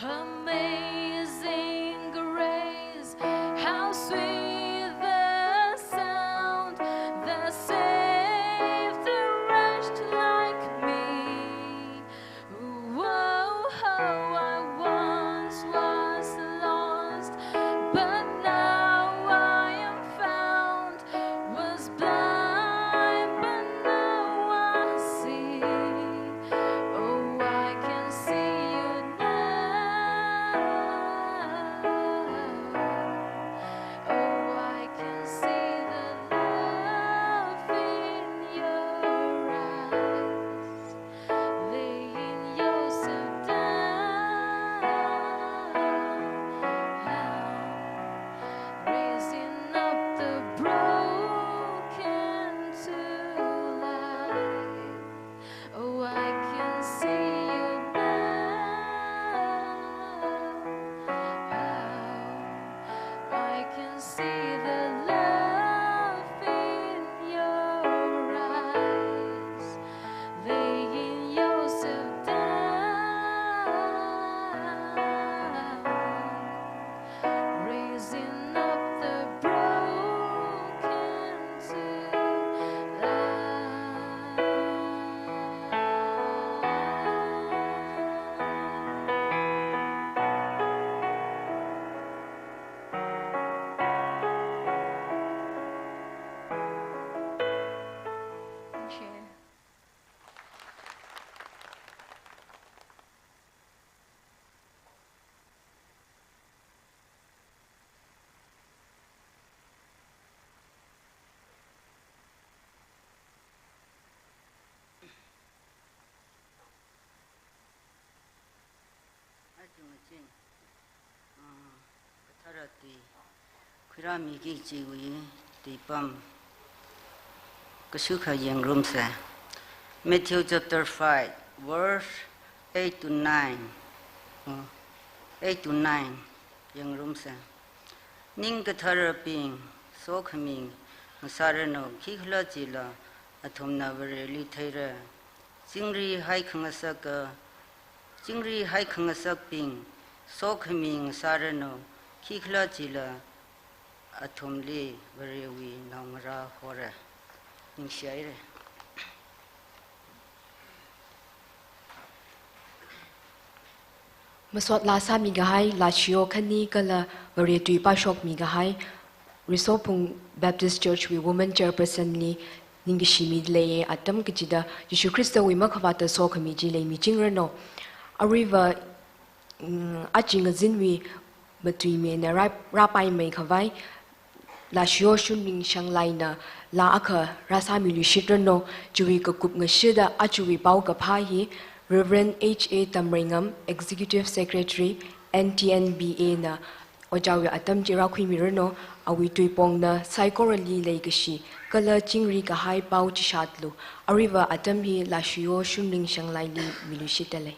Amazing grace, how sweet the sound that saved a wretch like me. Whoa, how I once was lost, but now I am found. Was blind, but now I see. Oh, I can see you now. Oh, I can see the love in your eyes. Laying yourself down, raising up the broken to life. Oh, I can see you now. I can see the love in your eyes. Laying yourself down, raising up the broken to life. Aja ngaching, ah, kathara tui khuirāmiki kajiwui tuipam kashukha yangrumsa. Matthew chapter five, verse eight to nine. Oh, eight to nine yangrumsa. Ning katharabing, sokhami ngasāranu, khikhalajila athumna Vareli theira. Chingri haikhangasaka, chingri haikhangasakbing, sokhami ngasāranu, khikhalajila athumli Varewui naongarā hora. Ningshihaira. Masot laa sāmikahai, Lashiyo khani kala Vare tui pāshokmikahai, Risophung Baptist Church wui Women Chairperson li ningkashi midalei. Atam kachida Jishu Khristawui makhavāta sokhami chi leimichingranu. Aruiva, mm, aja ngazinwui matuimena rā-, rāpaimeikhavai, Lashiyo Shunring Shanglaina laa akha rāsāmiluishitranu. Chiwui kakup ngashida ajawui paokaphā hi Reverend H A Tamreingam, Executive Secretary, N T N B A na ojāwui atam chi rākhuimiranu. Awui tuipongna saikorali leikashi kala chingri kahai pao chishatlu. Aruiva atam hi Lashiyo Shunring Shanglaili miluishitdalei.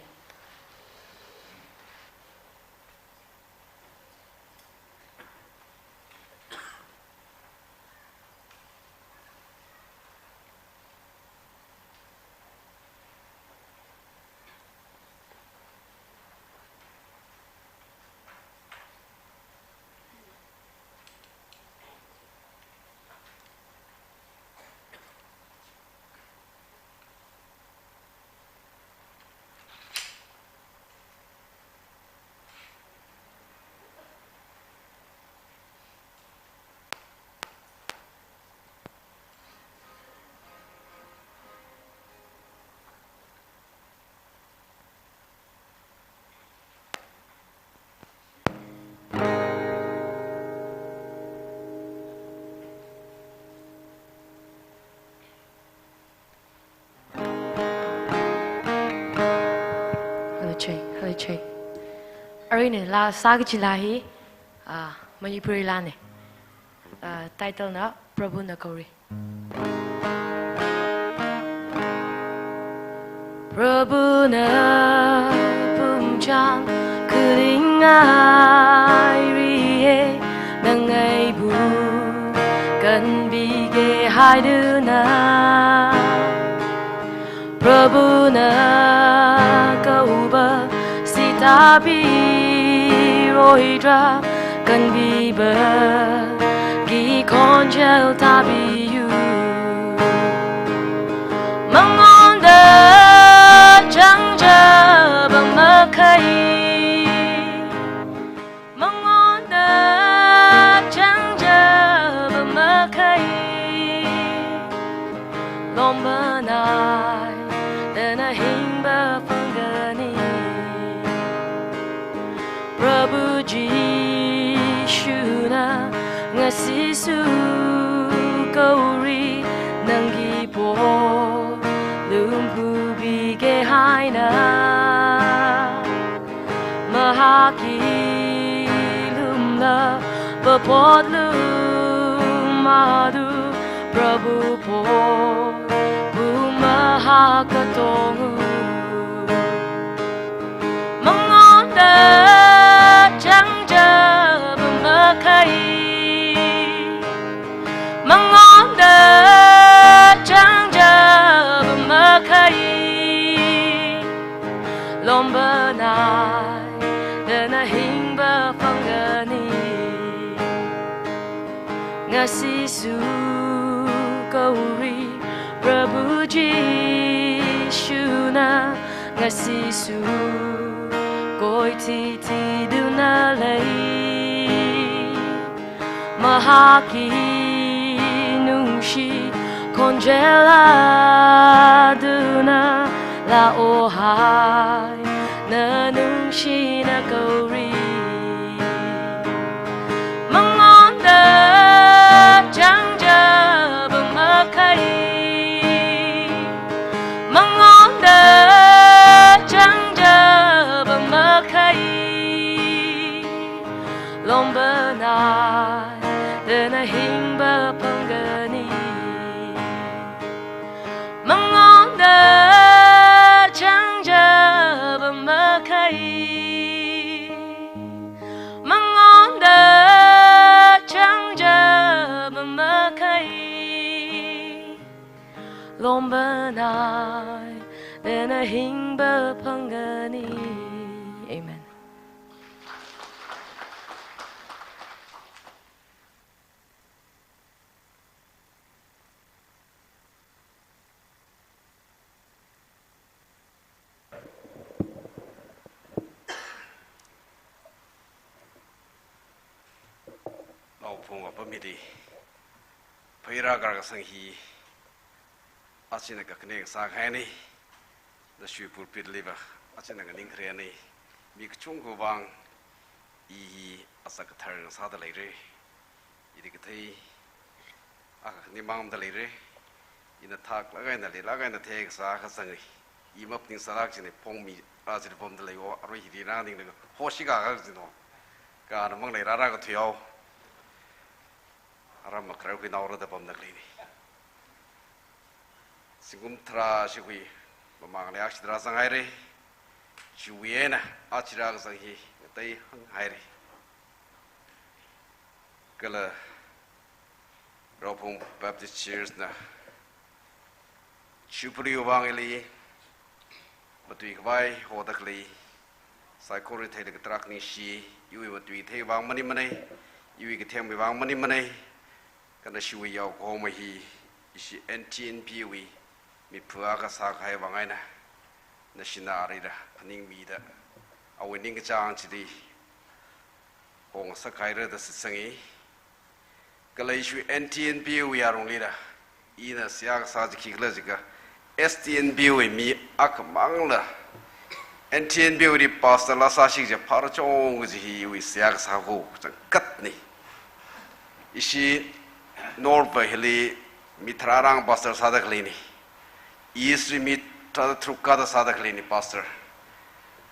Hello, check. Hello, check. Aruina laa sākachi laa hi, ah, Manipuri laana. Ah, title na Prabhuna Kouri. Prabhuna phungchang kharingai riye, nang ibu kanbike haiduna. Prabhuna kaoba sitabi roidra, kanbiba ki khonjel tabiyu. Mangānda changjaba makhai, mangānda changjaba makhai, lombanai dana hingba phangani. Prabhu Jishuna ngasisu kauri, nangki po lumpubike haina. Mahaki lumla papot lumadu, Prabhu po bumahakatongu. Mangānda changjaba makhai, mangānda changjaba makhai, lombanai dana hingba phangani. Ngasisu kauri, Prabhu Jishuna ngasisu koititi duna lei. Mahaki nungshi khonjela duna lao hai, na nungshina kauri. Mangānda changjaba makhai, mangānda changjaba makhai, lombanai dana hingba phangani. Mangānda changjaba makhai, mangānda changjaba makhai, lombanai dana hingba phangani. Amen. Ungwa pamidi, pheira karkasang hi, achina kakhaneng sākahaina, nashui pulpit liva, achina nganingkharena, mi kachungkha vang, i hi asak kathar ngasāda leira, idi kathei, akha nimangda leira, ina thaklāk eina leilāk eina theikasā kazang, i maphaningsālāk jina, phongmi, achili pamda leiwo, arui hili rāninglaga, hoshi kakā jino, kanamang leirāra kathuihaowa. Aram makharar khuinaora da pamda khaleina. Zingkum tharā shikhui mamangli akshidra zanghaira. Chiwui eina achira kazang hi ngatei hānghaira. Kala Raophung Baptist Church na Jubilee vang ili matui khavai hoda khalei, saikora theilaga tarākha ningshi, iwui matui thei vang maningmana, iwui kathemwui vang maningmana, kha nashiwui yaokahoma hi, ishi N T N B wui mipha akha sākahai vang eina, nashina arida phaningmida, awui ningkachāng chili hongngasak haira da shitsanga. Kala ishiwui N T N B wui yarong lila, ina seihā kasā chi khikhala jiakha, S T N B wui mi akhamangla, N T N B wui pastor la sāsi kaja phara chong kaji hi iwui seihā kasā kachangkhatna. Ishi North va hili mi tharā rang pastor sāda khaleina. East li mi tharā tharuk kāda sāda khaleina pastor.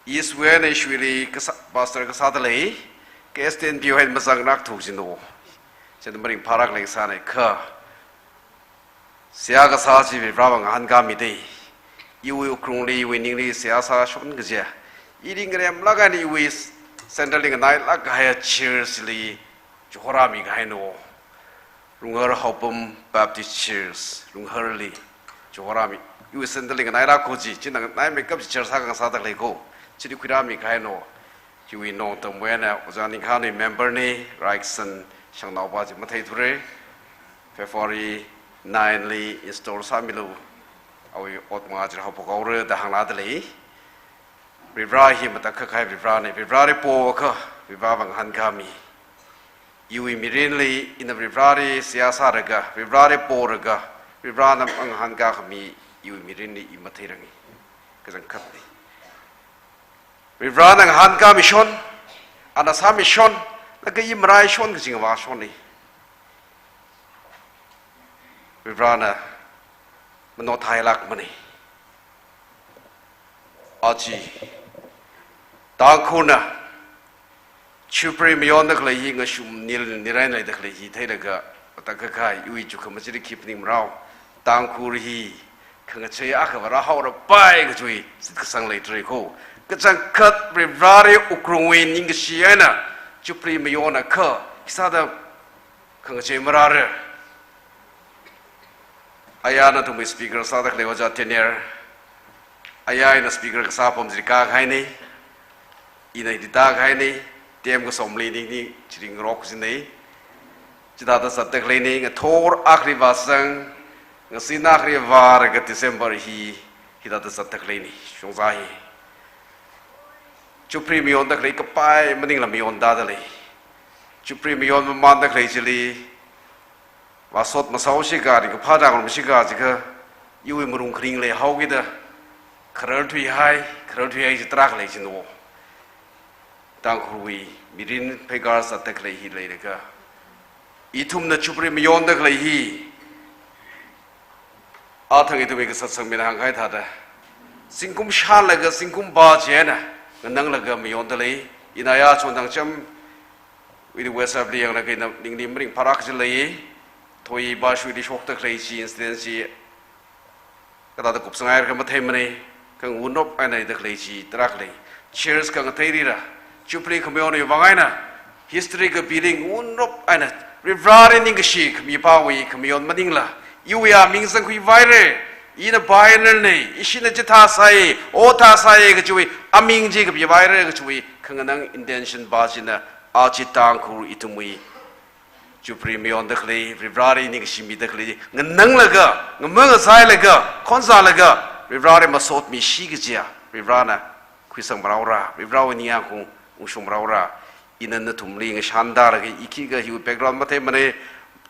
East wui eina ishiwuili kasā, pastor kasāda lei, kha S T N B wui eina mazanglākthu jino. Chieina maringphālāk lei sāna kha. Seihā kasā chi Varivarāva ngahānkāmida, iwui wuklungli, iwui ningli seihā sāshon kaja, ili ngaremlāk eina iwui central li nganailāk kahai church li chihorāmi kahaina. Runghar Haopam Baptist Church, Rungharli chihorāmi. Iwui central li nganailāk ko chi, china nganaimeikap chi church akha ngasāda leiko, chili khuirāmi kahaina. Chiwui nongtamwui eina Ojā Ningkhanwui member na, Raiksan Shangnaopa chi matheithura. February nine li install sāmilu, awui ot mangā chi haophok haora da hānglāda lei. Varivarā hi matakhak kahai Varivarāna, Varivarāli poakha, Varivarāva ngahānkāmi. Iwui mirinli, ina Varivarāli seihā sālaga, Varivarāli poraga, Varivarāna mangahānkā khami, iwui mirinli i matheiranga. Kachangkhatna. Varivarāna ngahānkāmishon, ana sāmishon, laga i maraishon kaji ngavāshonna. Varivarāna manothai lākmana. Aja, Tangkhulna Jubilee mayonda khalei hi ngashum nil nirain leida khalei hi theilaga, matakhak kahai iwui chukkhama chili khi phaning marao. Tangkhul hi khangachei akhava rāhaora pai kajiwui shitkasang leidalei ko. Kachangkhat Varivarāli wuklungwui ningkashi eina Jubilee mayonakha, khisāda khangachei marāra. Ayā nathumwui speaker sāda khalei Ojā Daniel, ayā ina speaker kasā apam chili kākahaina, ina hili tākahaina, term kasomli ningli chili ngarok kajina. Chithāda zatda khaleina, ngathor akhali vāsang, ngasin akhali vālaga December hi, hithāda zatda khaleina, shongza hi. Jubilee mayonda khalei kapai maningla mayonda da lei. Jubilee mayon mamanda khalei chili, vāsot masao shika, ringkaphā dang rum shika jiakha, iwui malung kharing leihaokida, kharar thuihai, kharar thuihai chi tarākha lei jino. Tangkhulwui mirin pheikar zatda khalei hi leilaga, ithumna Jubilee mayonda khalei hi, athang ithumwui kasatsang mina hāngkahai thāda, zingkum shānlaga zingkum vā chieina ngananglaga mayonda lei. Ina ayā chon thangchamwui WhatsApp li yanglaga ina ningli maringphālāk kaji lei. Thoi bashuili shokda khalei chi incident chi kathāda kupsanghaira kha matheimana, kha ngunrop eina da khalei chi tarākha lei. Church khangateilila, Jubilee khamayonwui vang eina, history kapiling ngunrop eina, Varivarāli ningkashi khami pāwui khamayon maningla, iwui aming zangkhuivaira, ina pioneer na, ishina chithā sāi, othā sāi kajiwui aming chi kapivaira kajiwui khanganang intention pā china, aja Tangkhul ithumwui Jubilee mayonda khalei, Varivarāli ningkashi mida khalei, ngananglaga, ngamang ngazailaga, khonzalaga, Varivarāli masotmishi kajiya, Varivarāna khuisang maraora, Varivarāwui ningyāng ungshung maraora. Ina nathumli ngashan tara khi, i khikha hiwui background matheimana.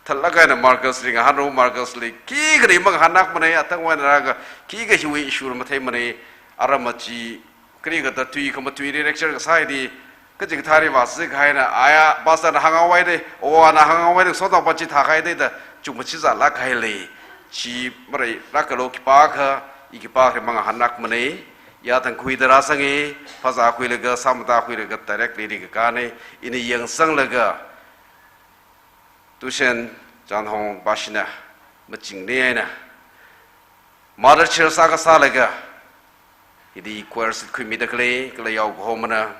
Thālāk eina Marcus li ngahānlu, Marcus li khikha ri mangahānlākmana, atang wui eina rākha khikha hiwui issue matheimana. Aram achi, kari kathā tui khamatui ri lecture kasā hi, kachikathā ri vāsi kahaina, aya, pastor na hānghaowa da, awo ana hānghaowa da, sotnao pa chi thākahai da, da, chukmachizālāk kahai lei. Chi mareilākalu khipākha, i khipākha ri mangahānlākmana. Ya thangkhuida rāsanga, phazā khuilaga, sāmatā khuilaga, directly ri kakāna, ina yangsanglaga, Tushen Chanhong pashina, machingli eina, Mother Church sākasālaga, hili choir shitkhuimida khalei, kala yaokahomana,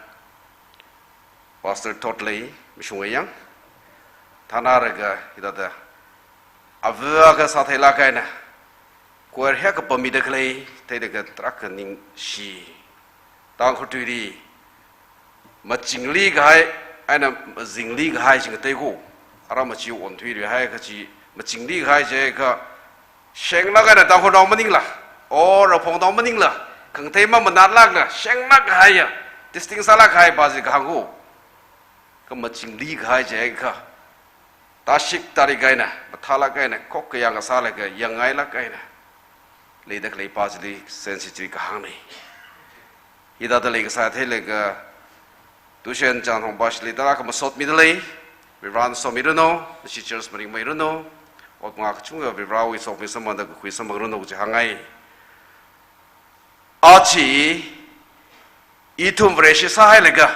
Pastor Thot lei, mashunga yang, thānaraga, hithāda, ava kasā theilāk eina, choir hi kapammida khalei, theilaga tarākha ningshi. Tangkhul tuili, machingli kahai, eina mazingli kahai chi ngateiko, aram achi onthuirihai kachi, machingli kahai jiakha, shenglāk eina Tangkhulnao maningla, o Raphongnao maningla, khangatei mamanatlākla, shenglāk kahaiya, distinct sālāk kahai pa chi kahāngko. Kha machingli kahai jiakha, tāshik tārik eina, mathālāk eina, khokkha yang kasālaga, yangngailāk eina leida khalei pa chili, sense chili kahāngna. Hithāda leikasā theilaga, Tushen Chanhong pashili tarākha masotmida lei, Varivarana somiranu, nashi church maringmeiranu, ot mangā kachungkha Varivarawui sokhami samphangda kakhui samphangranu kaji hāngngai. Achi, ithum Vareshi sāhailaga,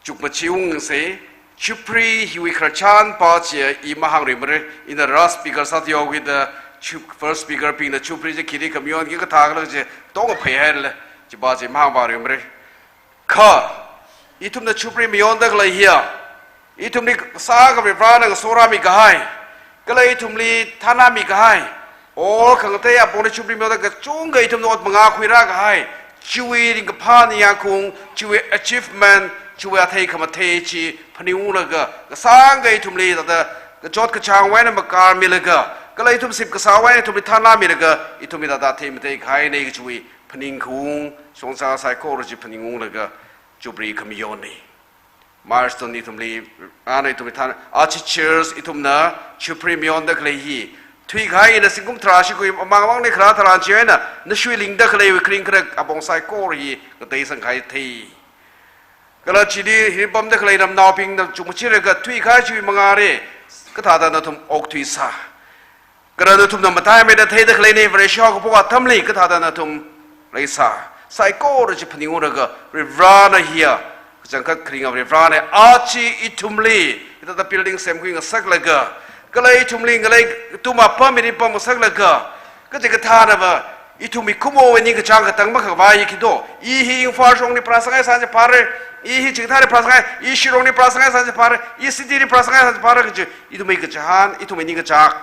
chukmachiungsa, Chupri hiwui khararchan pa chi i mahāngruimara, ina last speaker sāthuihaokida, Chup-, first speaker bingna Chupri chi khili khamayon khi kathā khala chi, tongkha pheihaira, chi pa chi mahāngvāruimara. Kha, ithumna Chupri mayonda khalei hiya, ithumli sākha Varivarana ngasorāmi kahai, kala ithumli thānāmi kahai, o khangatei apongli Chupri mayonda kachungkha ithumna ot mangā khuirā kahai, chiwui ringkaphā ningyāng khaung, chiwui achievement, chiwui athei khamathei chi phaningunglaga, kasāngkha ithumli thāda kachot kachāngwui eina makarmilaga, kala ithum ship kasāwui eina ithumli thānāmilaga, ithumli thāda athei mathei kahaina kachiwui phaningkhaung, shongza saikora chi phaningunglaga, Chupri khamayonna. Milestone ithumli, ana ithumli thān, achi church ithumna Chupri mayonda khalei hi. Thuikahai ina zingkum tharā shikhui mamang mangna kharā tharan chieina, nashuilingda khaleiwui kharing kharak apong saikora hi, ngateisang kahai thei. Kala chili hi pamda khalei ramnaobingna chukmachiraga thuikahai chiwui mangāli, kathāda nathum okthuisā. Kala nathumna mataimeida theida khaleina Vareshi haokaphok atamli kathāda nathum leisā. Saikora chi phaningunglaga Varivarana hiya, kachangkhat kharinga Varivarana achi ithumli, hithāda building semkhui ngasaklaga, kala ithumli ngalei tuma pamiri pam ngasaklaga, kachikathānava, ithumwui khumo eina ningkachāng katang makhavai khi do, i hi Imphal shongli prasang eina sāsa phāra, i hi chikathāli prasang eina, i Shillongli prasang eina sāsa phāra, i city li prasang eina sāsa phāra kachi, ithumwui kachihān, ithumwui ningkachāng,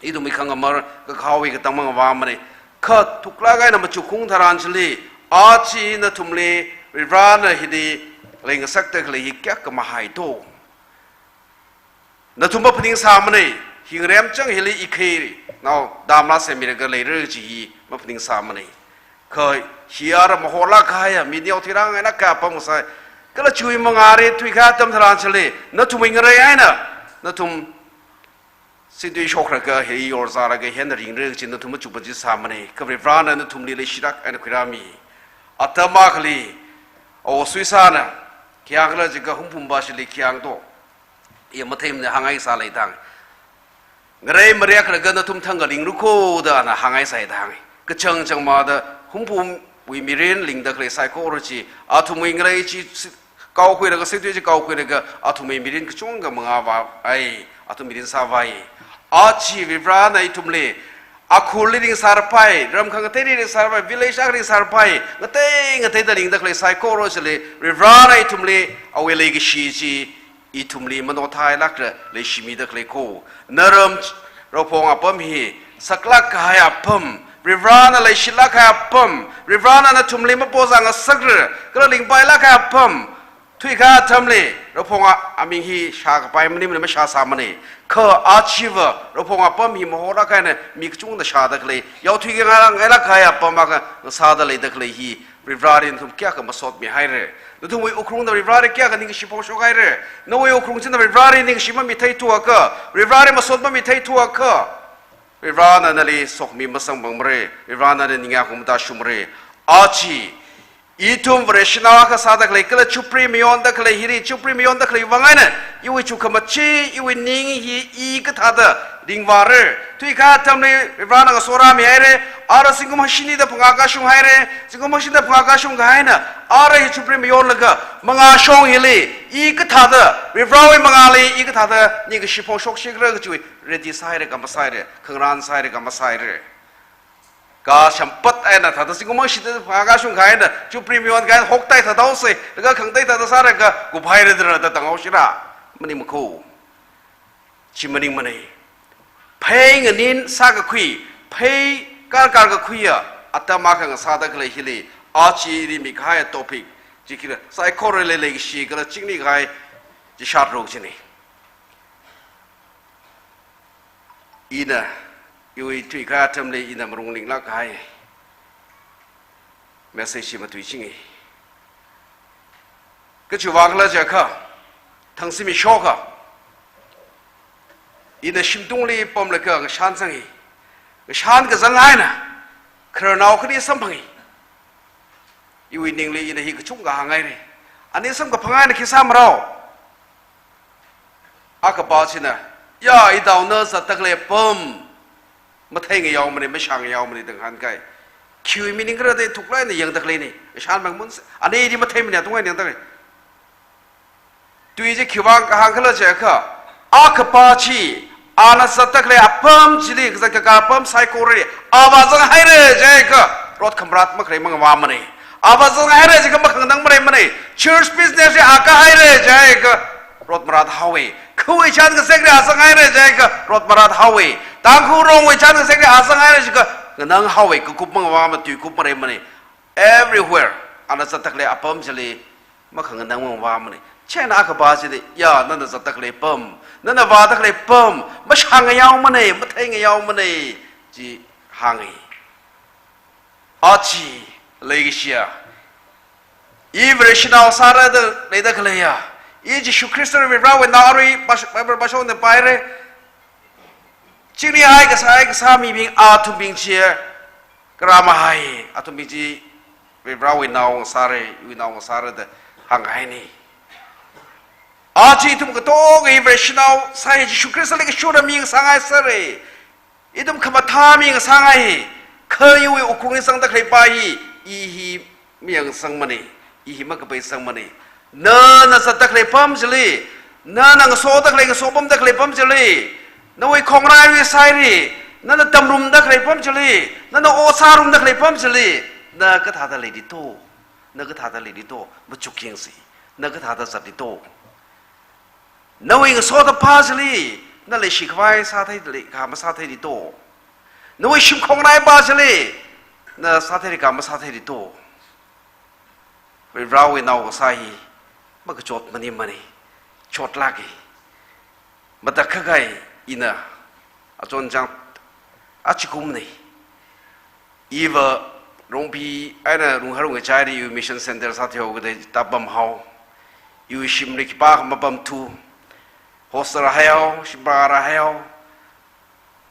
ithumwui khangamar, kakhaowui katang mangavāmana. Kha thuklāk eina machukhaung tharan chili, achi nathumli, Varivarana hili leingasakda khalei hi kayākha mahai do. Nathum maphaningsāmana, hi ngarem chang hili i khainao damla semmilaga leira chi hi maphaningsāmana. Kha hi ara mahorlāk kahaiya, mi neothuirang eina kapam ngasai. Kala chiwui mangāli thuikahai atam tharan chili, nathumwui ngarei eina, nathum sintui shokraga, hi yorzālaga, hina ringra chi nathum machukmachisāmana. Kha Varivarana nathumli leishilāk eina khuirāmi. Atam akhali, awo Suisana, khayang khala jiakha Hungpung pashili khayang do. I matheimana, hāngngaisā leidang. Ngarei mariaklaga nathum thangkha ringluko da ana hāngngaisai da hānga. Kachangchangmada Hungpungwui mirin lingda khalei saikora chi, athumwui ngarei chi si-, kaokhuilaga, sintui chi kaokhuilaga, athumwui mirin kachungkha mangavāi, athum mirin sāvāi. Achi Varivarana ithumli, akhurli ringsārapai, ram khangateili ringsārapai, village akhali ringsārapai, ngatei ngateida lingda khalei saikora chili, Varivarana ithumli, awui leikashi chi, ithumli manothai lākra leishimida khalei ko. Naram Raphong apam hi, saklāk kahai apam, Varivarana leishilāk kahai apam, Varivarana nathumli mapozang ngasakra, kala lingpailāk kahai apam, Thuikahai atamli, Raphong a, aming hi shākapai maning maning mashāsāmana. Kha achiva, Raphong apam hi mahorākha eina mi kachungna shāda khalei. Yao thuikahai ngailāk kahai apam akha sāda leida khalei hi, Varivarāli nathum kayākha masotmihaira. Nathumwui Ukhrungna Varivarāli kayākha ningkashi phongshokhaira. Nawui Ukhrung china Varivarāli ningkashi mamitheithuakha, Varivarāli masot mamitheithuakha, Varivarāna nali sokhami masangpangmara, Varivarāna nali ningyāng khuitāshungmara. Achi, ithum Vareshinao akha sāda khalei kala chupri mayonda khalei hili, chupri mayonda khalei vang eina, iwui chukhamachee, iwui ning hi i kathāda ringvāra. Thuikahai atamli Varivarāna ngasorāmihaira, ara zingkum hangshini da phangā kashung haira, zingkum hangshini da phangā kashung kahai eina, ara hi chupri mayonlaga, mangāshong hili, i kathāda, Varivarāwui mangāli, i kathāda ningkashi phongshokshikhala kajiwui, ready sāhaira kha masāhaira, khangarān sāhaira kha masāhaira. Kha shampat eina thāda zingkum hangshini da phangā kashung kahai eina, chupri mayonkahai eina hoktai thāda haosa, laga khangatei thāda sālaga kuphaira da rāda tanghaoshira. Maningmakho. Chi maningmana. Phei nganin sākakhui, phei karkar kakhuiya atam akha ngasāda khalei hili, achi ili mikahai topic, chi khila, psychology leikashi kala chingri kahai, chi shatro china. Ina, iwui thuikahai atamli ina marungninglāk kahai message hi matuichinga. Kachiwui vang khala jiakha, thang simi shoka, ina shimtungli pamlaga ngashan zanga. Ngashan kazang eina, khararnao khani samphanga. Iwui ningli ina hi kachungkha hānghaira. Ani samkaphang eina khi sāmarao? Akhapa china, ya, itao na zatda khalei apam matheingayaomana, mashāngayaomana da ngahānkai. Khiwui meaning khala da thuklāk eina yangda khaleina. Shan mang mun se, ani di matheimana, atung eina yangda khalei. Tui chi khiwui vang kahāng khala jiakha, akhapa chi, ana zatda khalei apam chili, kazat kakā apam saikora, avā zanghaira jiakha, rot khamarat makhalei mangavāmana. Avā zanghaira jiakha makhanganang maleimana. Church business li akā haira jiakha, rot marat haowa. Khawui chān kazekli azanghaira jiakha, rot marat haowa. Tangkhul Rongwui chān kazekli azanghaira jiakha, nganang haowa, kakup mangavāma, tuikup maleimana. Everywhere, ana zatda khalei apam chili, makhanganang mangavāmana. Chieina akhapa chili, ya, nana zatda khalei apam, nana vāda khalei apam, mashāngayaomana, matheingayaomana, chi hānga. Achi, leikashiya, i Vareshinao sāra da leida khaleiya, i Jishu Khrista Varivarāwui nao arui, Bible pāshokna paira. Chingrihai kasā, kasā mibing athumbing chi, kharā mahai, athumbing chi Varivarāwui nao ngasāra, iwui nao ngasāra da hānghaina. Achi ithum katonga hi Vareshinao sāi, Jishu Khristali kashura mi ngasāngai sāra. Ithum khamathā mi ngasāngai. Kha iwui Ukhrungli zangda khalei pa hi, i hi mayangsangmana, i hi makapaisangmana. Nana zatda khalei apam chili, nana ngasoda khalei, ngasopamda khalei apam chili, nawui khongrai risaili, nana tamrumda khalei apam chili, nana ot sārumda khalei apam chili, na kathāda leili to, na kathāda leili to, machuk yangsi, na kathāda zatli to. Nawui ngasoda pa chili, na leishi khavai sātheili kha masātheili to. Nawui shim khongrai pa chili, na sātheili kha masātheili to. Varivarāwui nao kasā hi, makachot maningmana, chotlāka. Matakhak kahai ina, achonchang, achikumna. Iva Rongpi eina Runghar Rungkachai li iwui mission center sāthuihaokida tāpamhao. Iwui shimli khipākha mapamthu. Hostel haihao, shimbar haihao.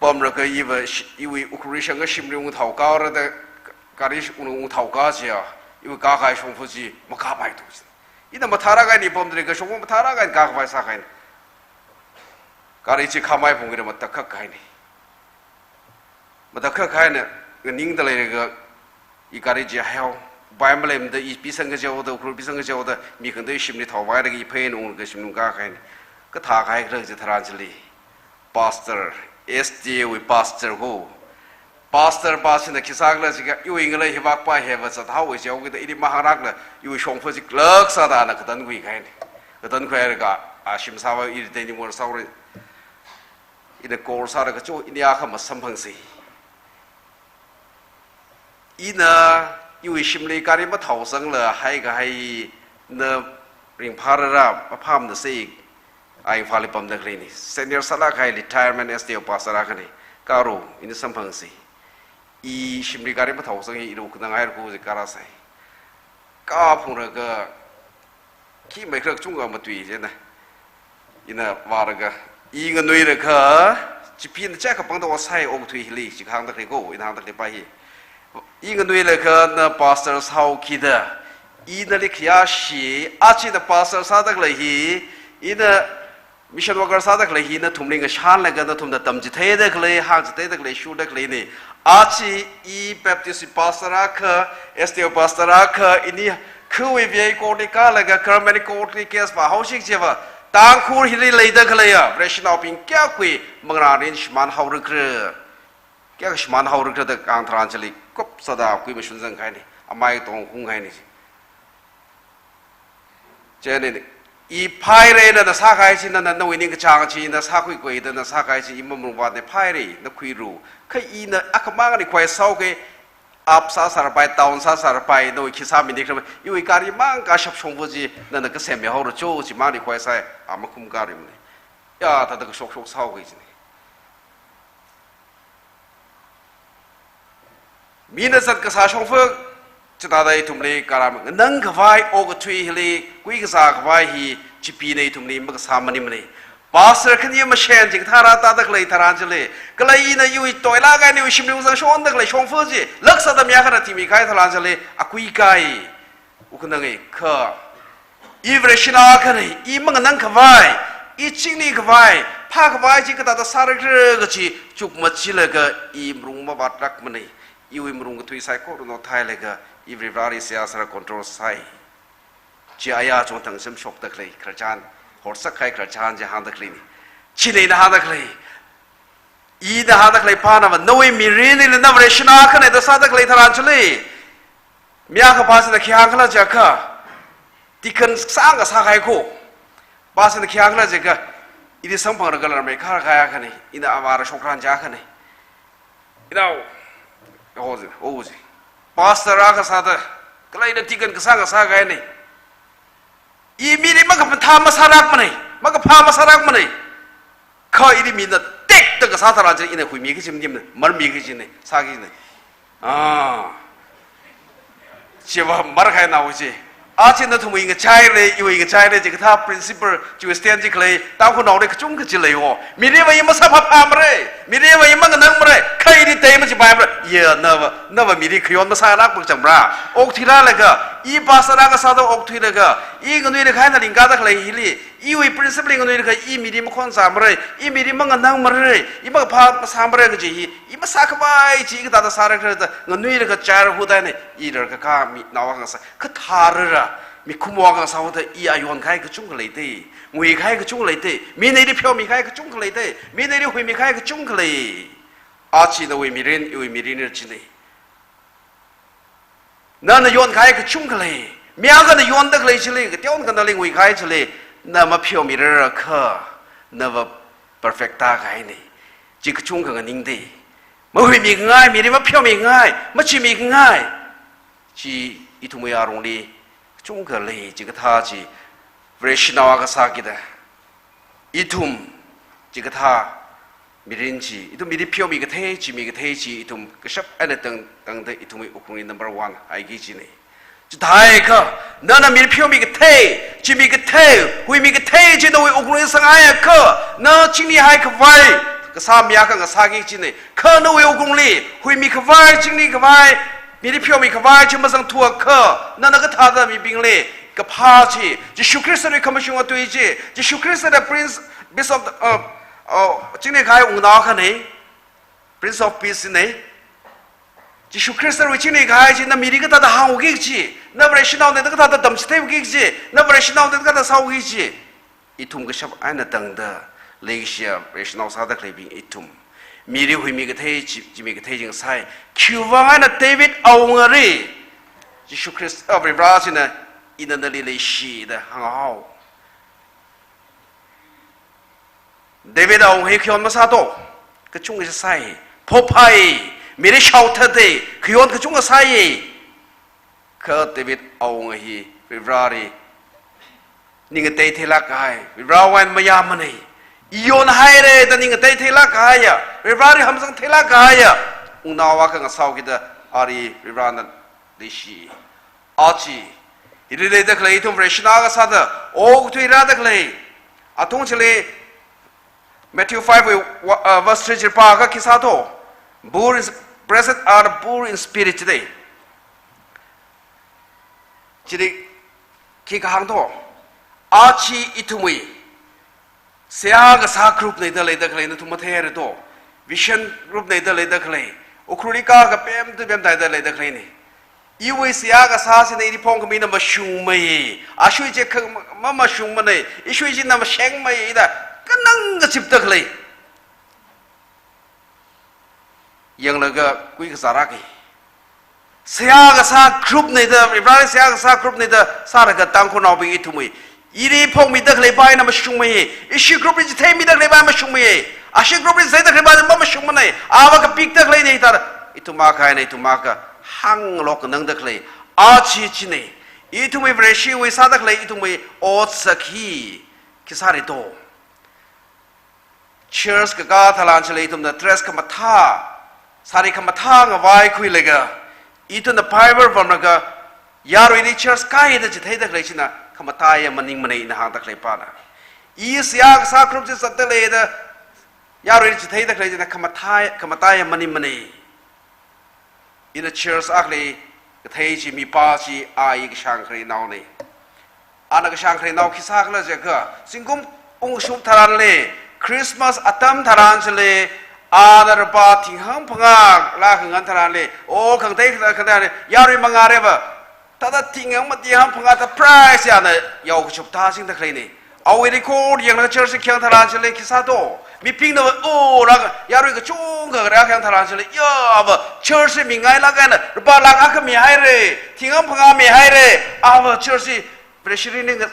Pamlaga iva shi-, iwui Ukhrul shang kashimli ungthaokāra da gari ung, ungthaokā chiya. Iwui kākahai shongfa chi makāpaithu. Ina mathālāk eina pamda lei, kashong mathālāk eina kākhavai sākahaina. Gari chi khamai phungkida matakhak kahaina. Matakhak kahaina, nganingda leilaga, i gari chi haihao, bai maleimada, i pisang kajihaoda, Ukhrul pisang kajihaoda, mi khangatei shimli thaovailaga, i phei eina unglaga shimli ungkā kahaina. Kathā kahai khala chitharan chili, pastor, S D A wui pastor ko. Pastor pa china khi sākhala jiakha, iwui ngalei hi vak pa heva zathaowa jihaokida, ili mahānglākla, iwui shongfa chi lāk sāda ana katankhui kahaina. Katankhuilaga, a shim sāva ili teni mor sāura. Ina call sālaga cho, ini akha masamphangsa. Ina iwui shimli gari mathaosangla haikahai na ringphārara, maphāmana sei, a Imphal li pamda khaleina. Senior sālāk kahai retirement S D O pastor akhana. Kha ro, ina samphangsa. I shimli gari mathāsang hi, i ro khanang haira ko ji kharā sai. Kha phungraga, khi mai khrak chungkha matui jina. Ina vālaga, i nganuilaga, chipina chaka pangda ot sāi okathui hili, chi hāngda khalei ko, ina hāngda khalei pa hi. I nganuilaga na pastor sāhaokida, ina li khayāshi, aja na pastor sāda khalei hi, ina mission worker sāda khalei hi, nathumli ngashanlaga, nathumna tamchitheida khalei, hāngchitheida khalei, shurda khaleina. Aja i Baptist pastor akha, S D O pastor akha, ini khawui V I court li kālaga, government court li case vāhaosi chiva, Tangkhul hili leida khaleiya Vareshinaobing kayākha manglārin shimānhaora khala, kayākha shimānhaora khala da kahāng tharan chili, kupsāda kui mashun zangkahaina, amai tong hungkahaina. Chieina, i phaira, nana sākahai chi, nana nawui ningkachāng chi, na sākhuikhuida na sākahai chi, i mamalung vātna phaira, na khuira. Kha ina akhamang request sāhaoki, up sāsāra pai, down sāsāra pai, nawui khi sāmini khala, iwui gari mang kashap shongfa chi, nana kasem mihaora cho, chimang request sāi, a makhum gari mani. Ya, thāda kashokshok sāhaoki china. Mina zat kasā shongfa, chithāda ithumli kharam, nganang khavai okathui hili, kui kazā khavai hi, chipina ithumli makasā maningmana. Pastor khani mashen chikathā rātāda khalei tharan chili, kala ina iwui toilāk kahai, iwui shimli zangshonda khalei shongfa chi, laksāda mi akhana thimi kahai tharan chili, akui kahai. Wukkhananga kha, i Vareshinao akhana, i manganang khavai, i chingri khavai, phā khavai chi kathāda sāra khala kaji chukmachilaga i malung mavātlākmana, iwui malung kathui saikora nothailaga, i Varivarali seihā sāra control sāi. Chi aya chungtang semshokda khalei khararchan, horsākahai khararchan chi hāngda khaleina. Chieina ina hāngda khalei, ina hāngda khalei pa nava, nawui mirinli na Vareshinao akhana da sāda khalei tharan chili, mi akha pastor na khi hāngkhala jiakha, deacon sāngasakahai ko. Pastor na khi hāngkhala jiakha, ili samphanglaga larmei kharā kahai akhana, ina avāra shokran chi akhana. Ina, o ji, o ji. Pastor akha sāda, kala ina deacon kasā ngasakahaina. I mili makaphā masālākmana, makaphā masālākmana. Kha ili mina tekda kasā tharan chili ina huimi kaji maningmana, marmi kajina, sākajina. Ah. Chiva markahai nao chi. Aja nathumwui ngachaili, iwui ngachaili, chikathā principle, chiwui stand chi khalei, Tangkhulnaoli kachungkha chi lei o. Mili va i masāphāphāmara, mili va i manganangmara, kha ili tei machipaimara. Ya, nava, nava mili khayon masālāk pāng changmara. Okthuilāklaga, i pastor akha sāda okthuilaga, i nganuilakha eina lingkāda khalei hili, iwui principle nganuilakha i mili makhonsāmara, i mili manganangmara, i makaphā masāmara kaji hi, i masākhavai chi kathāda sāra khala da nganuilakha chara hudaina, i lar kakā mi nao akha ngasā, kathārara, mikumowui akha ngasā huda i ayon kahai kachungkha leida, ngui kahai kachungkha leida, mina ili pheomikahai kachungkha leida, mina ili huimikahai kachungkha lei. Aja nawui mirin, iwui mirin china. Nana yonkahai kachungkha lei. Mi akhana yonda khalei chili, kateon akhana nguikahai chili, na mapheomirara kha, nava perfect tākahaina. Chi kachungkha nganingda. Mahuimikhangai, mili mapheomikhangai, machimikhangai. Chi ithumwui alungli kachungkha lei, chikathā chi Vareshinao akha sākida. Ithum, chikathā mirin chi, ithum mili pheomi kathei, chimi kathei chi, ithum kashap eina tang, tangda ithumwui wuklungli number one haiki kajina. Chithākha, nana mili pheomi kathei, chimi kathei, huimi kathei chi nawui wuklungli sangaiakha, na chingnihai khavai kasā mi akha ngasāki kajina. Kha nawui wuklungli, huimi khavai, chingni khavai, mili pheomi khavai chi mazangthuakha, nana kathāda mibingli kaphā chi, Jishu Khristawui khamashunga tui chi, Jishu Khrista the Prince, Peace of the, uh, uh, chingnikahai wungnao akhana, Prince of Peace na. Jishu Khristawui chingnikahai chi, na mili kathāda hāngki kaji, na Vareshinaona kathāda tamchitheiki kaji, na Vareshinaona kathāda sāki kaji. Ithum kashap eina tangda leikashiya Vareshinao sāda khaleibing ithum. Mili huimi kathei, chi, chimi kathei chi ngasai. Khiwuivang eina David awungana, Jishu Khrista, ah, Varivara china ina nali leishi da hānghao. David awunga hi khayon masāto, kachungkha sāi. Phophai, mili shaothāda, khayon kachungkha sāi. Kha David awunga hi Varivarali Ning ngateitheilāk kahai, Varivarāwui eina mayāmana. I yonhaira da ning ngateitheilāk kahaiya, Varivarāli hamsang theilāk kahaiya, wungnao akha ngasāhaokida ari Varivarāna leishi. Aja, hili leida khalei ithum Vareshi eina akha sāda, okathui rāda khalei. Athum chili Matthew five wui, uh, verse three chili pākha khi sāthu. Poor in, "Blessed are the poor in spirit" da. Chili khi kahāng thu. Aja ithumwui seihā kasā group eina da leida khalei nathum matheira thu. Vision group eina da leida khalei. Ukhrulli ka kapemda pemtaida leida khaleina. Iwui seihā kasā china ili phongkhamina mashungmei. Ashui chi kha ma, mamashungmana. Ishui china mashengmei da kanang kachipda khalei. Yanglaga kui kazā rāki. Seihā kasā group eina da, Varivarāli seihā kasā group eina da sālaga Tangkhulnaobing ithumwui, ili phongmida khalei pa eina mashungmei. Ishi group li chitheimida khalei pa mashungmei. Ashi group li chitheida khalei pa mamashungmana. Ava kapikda khaleina da, ithum akha eina ithum akha hānglok nganangda khalei. Aja china, ithumwui Vareshiwui sāda khalei ithumwui otsak hi khi sāra thu. Church kakā tharan chili ithumna dress khamathā, sari khamathā ngavaikhuilaga, ithumna Bible pamlaga, yaruili church kāi da chitheida khalei china khamataiya maningmana ina hāngda khalei pana. I seihā kasā group chi zatda leida, yaruili chitheida khalei china khamathai, khamataiya maningmana. Ina church akhali kathei chi mipā chi a i kashāng kharei naona. Ana kashāng kharei nao khi sākhala jiakha, zingkum ungshung tharanli, Christmas atam tharan chili, ana rupā thing hangphangā laa khangan tharanli, o khangatei khangatei, yarui mangāra va, thāda thing hang mati hangphangā thā prize ya ana yao kachupta singda khaleina. Awui record yanglaga church khayang tharan chili khi sāthu. Mibingna va, o, rā, yarui kachungkha rākhayang tharan chili, ya, ava church li mingailāk eina, rupā lakh akha mihaira, thing hangphangā mihaira, ava church li Vareshi ringnao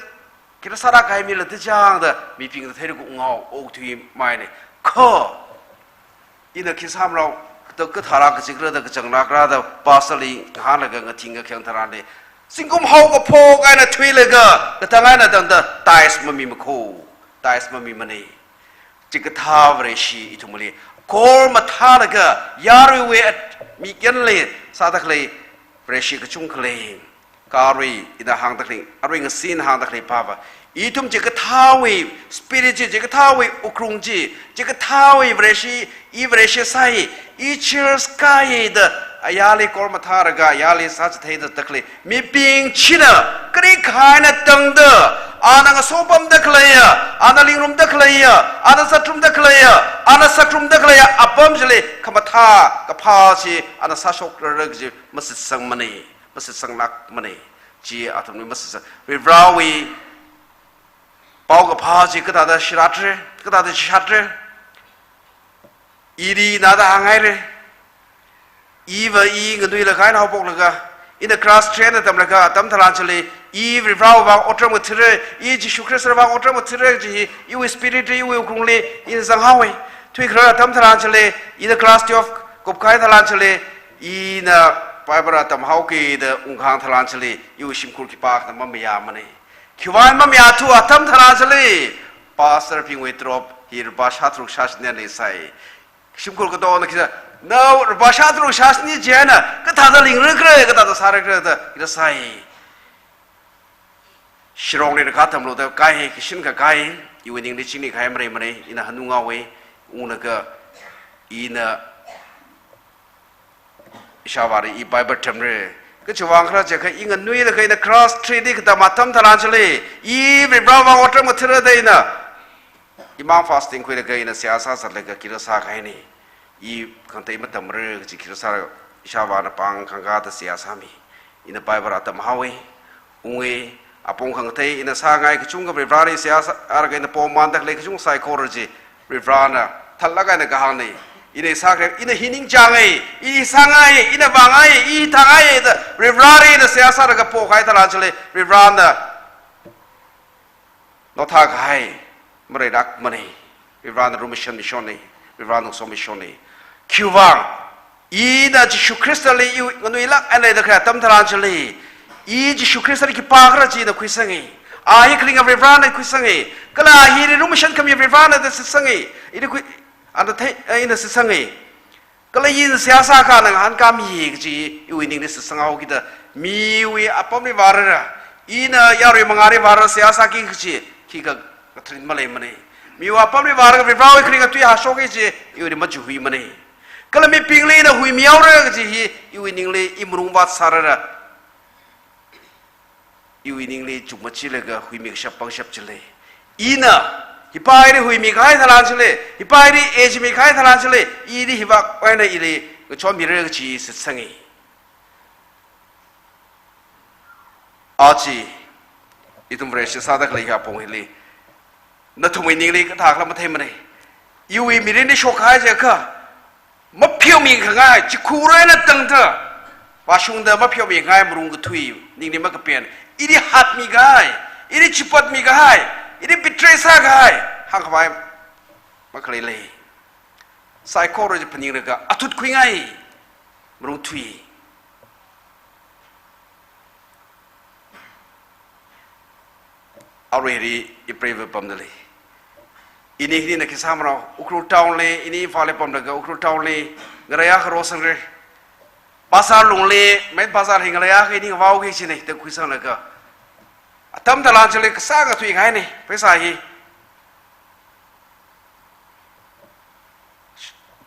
khi rāsāra kahai mila tachang da, mibingna theira kungao, okathui maina. Kha, ina khi sāmarao, kathā kathāra kachikra da kachānglākra da pastor li hānglaga ngathing ngakhayang tharanli, zingkum haokaphok eina thuilaga, kathang eina tangda tithes mamimakho, tithes mamimana. Chikathā Vareshi ithumli kor mathālaga, yaruiwui at-, mikyanli sāda khalei Vareshi kachungkha lei. Kha arui ina hāngda khalei, arui ngasin hāngda khalei pava, ithum chikathāwui spirit chi, chikathāwui wuklung chi, chikathāwui Vareshi, i Vareshi sāi, i church kāi da, ayarli kor mathālaga, ayarli sāchitheida zatda khalei mibing china, kali khaina tangda, ana ngasopamda khaleiya, ana lingrumda khaleiya, ana zatrumda khaleiya, ana sakrumda khaleiya apam chili khamathā kaphā chi ana sāshokrara kaji mashitsangmana. Mashitsanglākmana. Chi athumli mashitsang. Varivarāwui paokaphā chi kathāda shiratra, kathāda shishatra. Ili nada hānghaira. Iva i nganuilakha eina haophoklaga, ina class ten na tamlaga atam tharan chili, i Varivarāwui vang otram ngathara, i Jishu Khristawui vang otram ngathara kaji hi, iwui spirit li, iwui wuklungli ina zanghaowa. Thuikharar atam tharan chili, ina class twelve kupkahai tharan chili, ina Bible atam haoki da ungkahāng tharan chili, iwui shimkhur khipākhana mamayāmana. Khiwui vang mamayāthu atam tharan chili, pastor bingwui drop hi rupā shātharuk shāshini leisai. Shimkhur katongna khisā, nao rupā shātharuk shāshini chieina, kathāda lingra khala, kathāda sāra khala da, khisāsai. Shillongli rākā tamlu da kahai, kashin kakahai, iwui ningli chingni kahai mareimana, ina hanung ngāwa, unglaga, ina ishāvāli i Bible tamra. Kachiwui vang khala jiakha i nganuilaga ina class three li katam atam tharan chili, i Varivarāwui vang otram ngathara da ina, imang fasting khuilaga ina seihā sāzatlaga khi rāsākahaina. I khangatei matamra kaji khi rāsā, ishāvāna pāng khangkāda seihā sāmi. Ina Bible atam haowa, unga, apong khangatei ina sāngai kachungkha Varivarāli seihā sālaga ina pom manda khalei kachungkha saikora chi, Varivarāna thālāk eina kahāngna. Ina sākhala, ina hi ningchānga, i sāngai, ina vāngai, i thāngai da, Varivarāli ina seihā sālaga pokahai tharan chili, Varivarāna nothākahai, mareilākmana, Varivarāna lumashanmishonna, Varivarāna ngasomishonna. Khiwui vang, ina Jishu Khristali i nganuilāk eina leida khalei atam tharan chili, i Jishu Khristali khipākhala chi ina khuisanga. A hi kharinga Varivarana khuisanga. Kala a hi ri rumashan khami Varivarana da shitsanga. Ina khui, ana thei, eh, ina shitsanga. Kala ina seihā sākha na ngahānkāmi kaji iwui ningli shitsanghaoki da. Miwui apamli vārara, ina yarui mangāli vārara seihā sāki kaji, khikha katharin maleimana. Miwui apamli vārara Varivarawui kharinga tui hāshok kaji, iwuili machuhuimana. Kala mibingli ina huimihaora kaji hi, iwui ningli i malung vātsārara, iwui ningli chukmachilaga huimi kashap pangshap chili. Ina, hipa ili huimi kahai tharan chili, hipa ili ejimi kahai tharan chili, ili hiva eina ili ngachonmira kaji shitsanga. Aja, ithum Vareshi sāda khalei apong hili, nathumwui ningli kathākhala matheimana. Iwui mirinli shokkahai jiakha, mapheomi khangai, chikhur eina tangda, vāshungda mapheomi khangai malung kathui, ningli makapen, ili hatmi kahai, ili chipatmi kahai, ili betray sākahai, hāngkhavai makhalei lei. Saikora chi phaninglaga athut khuingai, malung thui. Aruili i preiva pamda lei. Ini hina khi sāmarao, Ukhrul town li, ini Imphal li pamlaga Ukhrul town li, ngalei akha rosangra. Bazar lungli, main bazar hi ngalei akha ini ngavaoki kajina, da khuisanglaga. Atam tharan chili kasā ngathui kahaina, pheisā hi.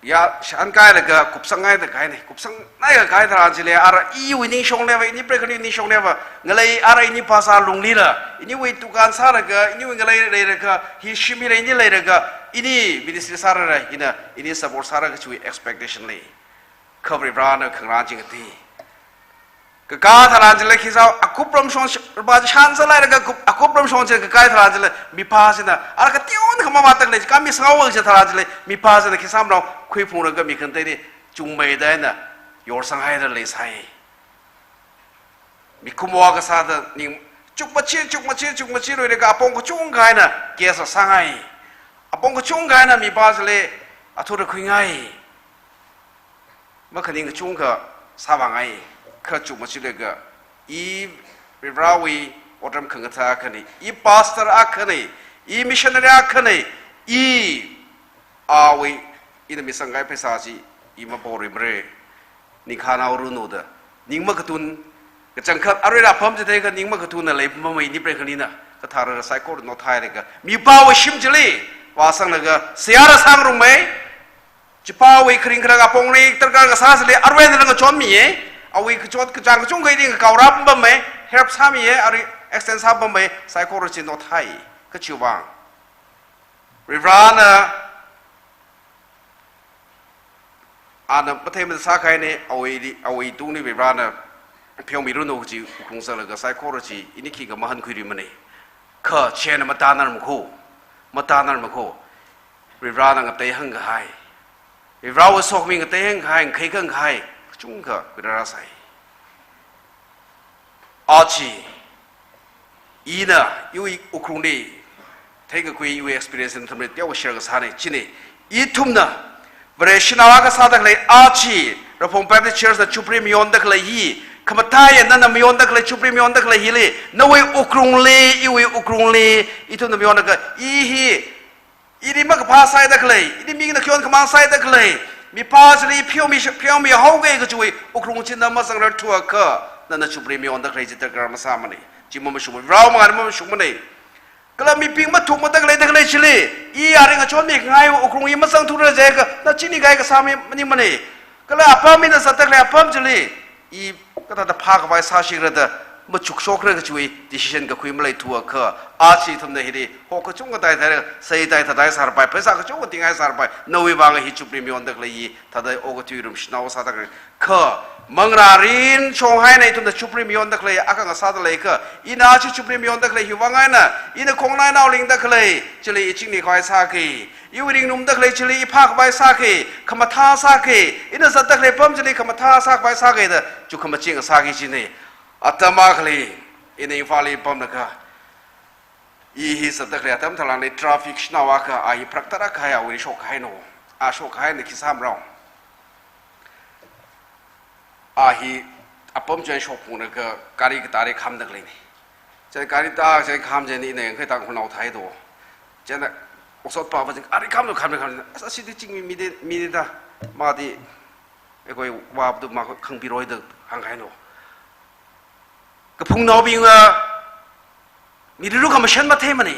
Ya, shankailaga kupsangngaida kahaina, kupsangngaida kahai tharan chili, ara iwui ningshong leiva, ini prekhani ningshong leiva, ngalei ara ini bazar lunglila, iniwui dukan sālaga, iniwui ngalei leilaga, hi shimli ini leilaga, ini ministry sārara, ina, ini support sāra kajiwui expectation lei. Kha Varivarana khangarān chingati. Kakā tharan chili khisā, akup ramshong sh-, ba shan sālailaga akup, akup ramshong chili kakā tharan chili, mipā china, ara kateonaokha mavātda khalei, kami sangao chi tharan chili, mipā china khi sāmarao khuiphungraga mi khangateili, chungmeida eina, yorsanghaida leisai. Mikumo kasāda ning, chukmachi, chukmachi, chukmachiluilaga apong kachungkha eina, case sāngai. Apong kachungkha eina mipā chili, athura khuingai. Makhaning kachungkha sāvāngai, kha chukmachilaga, i Varivarawui otram khangatha akhana, i pastor akhana, i missionary akhana, i awui, ina misangkahai pheisā chi, i maporimara, ningkhānhaoranu da, ning makatun, kachangkhat aruila apam chi theikha ning makatunna leipamma ini prekhanina, kathara saikora nothailaga, mipāwui shim chili, vāsanglaga, seihā sāngarumma, chipāwui kharing kharak apongli darkar kasā chili, arui eina ngachonmiya, awui kachot kachāng kachungkha ili ngakaora pampamma, help sāmiya, arui extend sāpampamma, saikora chi nothai, kachiwui vang. Varivarana, ana mathei masākahaina, awuili, awui tungli Varivarana, pheomiranu kaji Ukhrung sālaga saikora chi, ini khikha mahankhuirimana. Kha chieina matānarmakho, matānarmakho. Varivarana ngateihāngkahai, Varivarawui sokhami ngateihāngkahai, ngakheikhāngkahai, kachungkha khuirāsai. Aja, ina, iwui Ukhrungli, theikakhui iwui experience nathumli teokha share kasāna, china, ithumna, Vareshinao akha sāda khalei, aja, Ravguangpong Baptist Church na chupri mayonda khalei hi, khamathā eina nana mayonda khalei, chupri mayonda khalei hili, nawui Ukhrungli, iwui Ukhrungli, ithumna mayonda kha, i hi, ili makaphā sāhaida khalei, ili mi ngakhayot khamang sāhaida khalei, mipā chili pheomi, pheomihaoki kajiwui, Ukhrung china mazangrar thuakha, nana chupri mayonda khalei chi darkar masāmana, chi mamashungmana, Varewui mangāli mamashungmana. Kala mibing mathukmada khalei da khalei chili, i arui ngachonmi khangai Ukhrung i mazangthura jiakha, na chini kahai kasā mi maningmana. Kala apam ina zatda khalei apam chili, i kathāda phākhavai sāshikra da, machukshokra kajiwui decision kakhui maleithuakha, aja ithumna hili, hok kachungkha taithai, sei taithai sārpai, pheisā kachungkha tinghai sārpai, nawui vang hi chupri mayonda khalei hi, thāda okathui rumshinao sāda khalei. Kha, manglā rin shonghaina ithumna chupri mayonda khalei, akha ngasāda leiakha, ina aja chupri mayonda khalei hiwui vang eina, ina khongnainao lingda khalei, chili i chingri khavai sāki. Iwui ringnumda khalei chili i phākhavai sāki, khamathā sāki, ina zatda khalei apam chili khamathā sākhavai sāki da, chukhamachinga sāki china. Atam akhali, ina Imphal li pamlaga, i hi zatda khalei atam tharanli traffic shanao akha, a hi pharaktarākahai awui shokkahaina. A shokkahaina khi sāmarao. A hi apam chieina shokphunglaga gari katāli khamda khaleina. Chieina gari ta, chieina kham chieina ina yangkahai Tangkhulnao thai do. Chieina, osot pa pa chieina, "Ari kham do, kham do, kham do." Asa, "Ashidi chingmi mi de, mi de da. Madi, eikhoi vāpdu ma khangpiroi da," hāngkahai no. Kaphungnaobing, ah, mirin ru khamashan matheimana.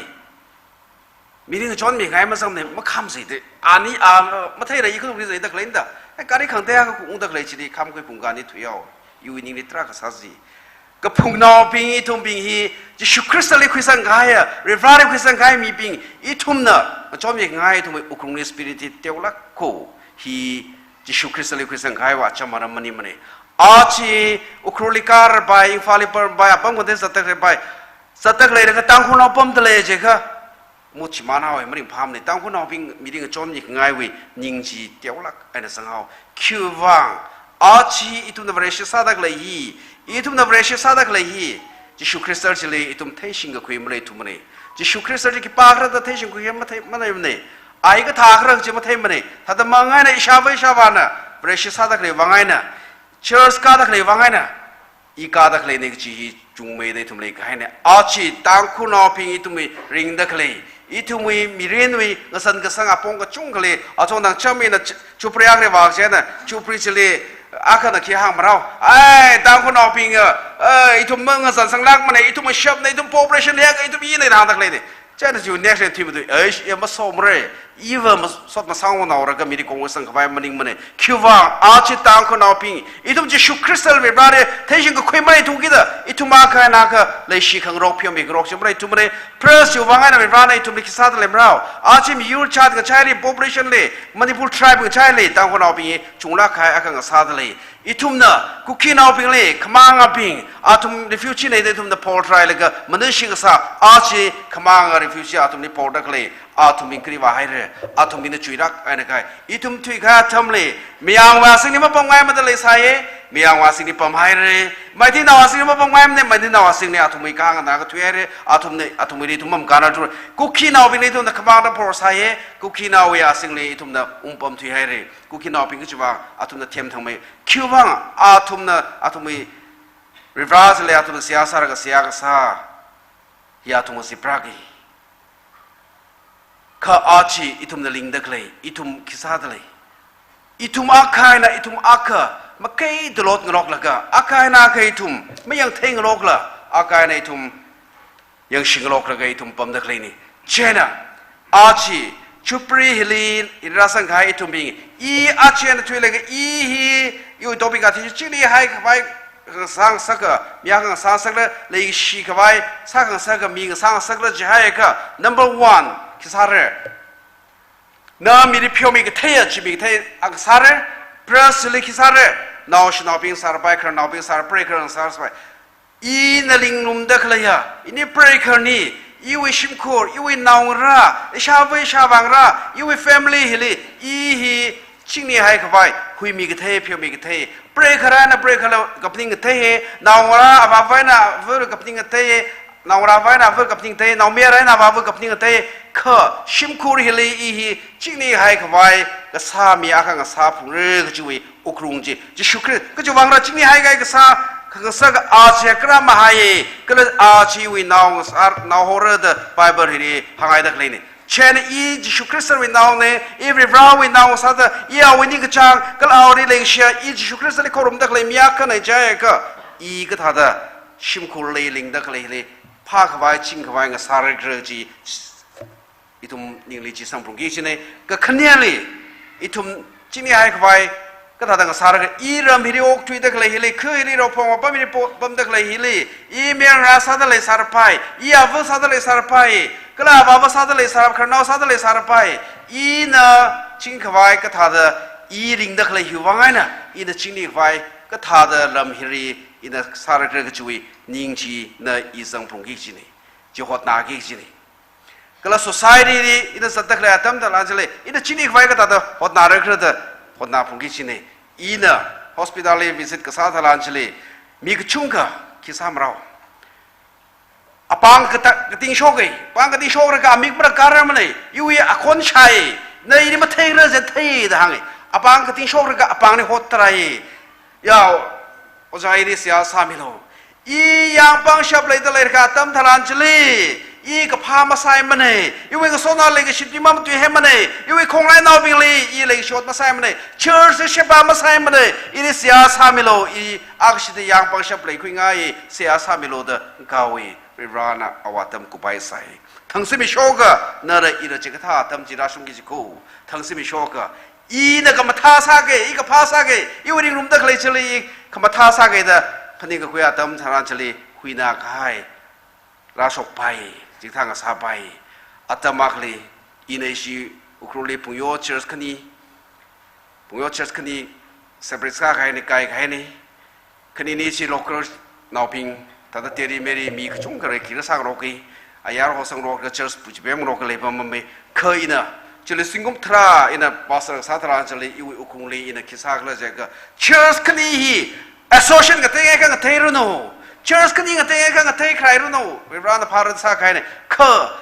Mirin ngachonmingai mazangmana, makham zai de. Ani, ah, matheira i khuda zai da khalei da. Ei, gari khangatei akha ungda khalei chili, khamkhui pungka ni thuihao. Iwui ningli tarākha sāzi. Kaphungnaobing, ithumbing hi, Jishu Khristali khuisangkahai, Varivarali khuisangkahai mibing, ithumna ngachonmingai ithumwui Ukhrungli spirit hi teolāk ko. Hi Jishu Khristali khuisangkahaiwui acham maram maningmana. Aja Ukhrulli kāra pai, Imphalli pamra pai, apam khangatei zatda khalei pai, zatda khalei laga Tangkhulnao pamda lei jiakha, muchi manao e, maringphāmana. Tangkhulnaobing mirin ngachonmingaiwui ning chi teolāk eina zanghao. Khiwuivang, aja ithumna Vareshi sāda khalei hi, ithumna Vareshi sāda khalei hi, Jishu Khrista chili ithum theishingkakhui maleithumana. Jishu Khrista chi khipākhala da theishingkhui mathei, maleimana. A hi kathākhala chi matheimana. Thāda mang eina ishāva ishāvāna Vareshi sāda khalei vang eina, church kāda khalei vang eina, i kāda khaleina kaji hi chungmeida ithum leikahaina. Aja Tangkhulnaobing ithumwui ringda khalei, ithumwui mirinwui ngasan kasang apong kachungkhali, achon dang cham ina Ch-, Chupri akhali vākachieina, Chupri chili akhana khi hāngmarao. Ai, Tangkhulnaobing, ah, ah, ithum mangasansanglākmana, ithum mashapna, ithum population hek, ithum ina hāngda khaleina. Chieina chiwui next year thuimatui, "Eish, i masomra, iva masot masangnaora kha miri kongwui sangkhavai maningmana." Khiwuivang, aja Tangkhulnaobing, ithum Jishu Khristali Varivarali theishingkakhui maleithu kida, ithum akha eina akha leishi khangarok, pheomi khangarok chi maleithumana. Plus chiwuivang eina Varivarana ithumli khi sāda leimarao. Aja miyur chāt ngachaili, population li, Manipur tribe ngachaili, Tangkhulnaobing hi chunglāk kahai akha ngasāda lei. Ithumna Kuki naobingli, khamangabing, athum refugee na da ithumna portrai laga, maningshi kasā, aja khamanga refugee athumli portrai khalei, athumbing kali vāhaira, athumbingna chuirak eina kahai. Ithum thuikahai atamli, mayangwui asingli mapamngaimana da leisāya, mayangwui asingli pamhaira, Meiteinao asingli mapamngaimana, Meiteinao asingli athumwui kahāng na kathuihaira, athumna, athumwuili ithum mamkana thura. Kuki naobingli ithumna khamangda porsāya, Kuki naowui asingli ithumna ungpamthuihaira. Kuki naobing kachiva athumna themthangmei. Khiwuivang athumna, athumwui Varivara chili athumna seihā sālaga seihā kasā hi athumna zipra ki. Kha aja ithumna lingda khalei, ithum khi sāda lei. Ithum akha eina ithum akha makei dalot ngaloklaga, akha eina akha ithum mayangthei ngalokla, akha eina ithum yangshi ngaloklaga ithum pamda khaleina. Chieina, aja, Chupri hili, ina rāsangkahai ithumbing, i aja eina thuilaga i hi, iwui topic athishurda chingri haikhavai, khangasā ngasaka, mi akha ngasā ngasakla, leishi khavai, sā khangasaka, mi ngasā ngasakla jihaiakha, number one, khi sāra. Na mili pheomi katheiya, chimi kathei akha sāra, plus chili khi sāra, naoshinaobing sāra pai, khararnaobing sāra, preigahar sāra pai. Ina linglumda khaleiya, ini preigahar ni, iwui shimkhur, iwui naongarā, ishāva ishāvā ngarā, iwui family hili, i hi chingri haikhavai, huimi kathei, pheomi kathei, preigahar eina preigaharla kaphaning kathei, naongarā avāva eina avali kaphaning kathei, naongarāva eina avali kaphaning kathei, naomayara eina avāva kaphaning kathei, kha shimkhur hili i hi chingri haikhavai kasā mi akha ngasāphungra kajiwui Ukhrung chi, Jishu Khrist, kachiwui vang rā chingri haikhavai kasā, khangasaka aja kala mahai, kala aja iwui nao ngasā, naohora da Bible hili hānghaida khaleina. Chieina i Jishu Khristawui naona, i Varivarawui nao sāda, i awui ningkachāng, kala awui leishiya, i Jishu Khristali khorumda khalei mi akhana jiakha, i kathāda shimkhurli lingda khaleili, phākhavai, chingkhavai ngasārakhala chi, ithum ningli chi samphangki kajina, kakhaneli, ithum chingri haikhavai, kathāda ngasāra kha, i ram hili okthuida khalei hili, kha hili raophong apam hili po-, pamda khalei hili, i mayarnao sāda leisāra pai, i ava sāda leisāra pai, kala avāva sāda leisāra, khararnao sāda leisāra pai, ina chingri khavai kathāda i ringda khalei hiwui vang eina, ina chingri khavai kathāda ram hili ina sārakhala kajiwui ning china i samphangki kajina, chi hotnāki kajina. Kala society li ina zatda khalei atam tharan chili, ina chingri khavai kathāda hotnārakhala da hotnāphungki kajina. Ina hospital li visit kasā tharan chili, mi kachungkha khi sāmarao. Apāng kata-, kating shoka, apāng kating shokra kha amik mara kara malei, iwui akhon shai, na ili matheingra zen thei da hānga. Apāng kating shokra kha apāngli hotrai. Ya, ojā ili seihā sāmilu. I yāngpangshap leida leikha atam tharan chili, i kaphā masāmana, iwui ngasotnao leikashi tui mamatuihaimana, iwui khonglainaobingli i leikashi ot masāmana, church sheba masāmana, ili seihā sāmilu, i akashida yāngpangshap leikhuingai, seihā sāmilu da kawi, Varivarana awui atam kupai sai. Thangsimishoka, nala ila chikathā atam chi rāshungki jiko. Thangsimishoka, ina khamathā sāki, i kaphā sāki, iwui ringrumda khalei chili khamathā sāki da phaningkakhui atam tharan chili huinakahai rāshokpai, chikathā ngasāpai. Atam akhali, ina ishi Ukhrulli Phungyo Church khani, Phungyo Church khani separate sākahaina, kaikahaina. Khanini chi local naobing, thāda Teri Meri mi kachungkha rāki rāsangroki, ayar ho sangroka church puchi pemngaroka leipamma, kha ina, chili zingkum tharā ina pastor sā tharan chili iwui wuklungli ina khi sākhala jiakha, church khani hi association ngateingaikha ngateiranu, church khani ngateingaikha ngateikhararanu, Varivarana phārān sākahaina, kha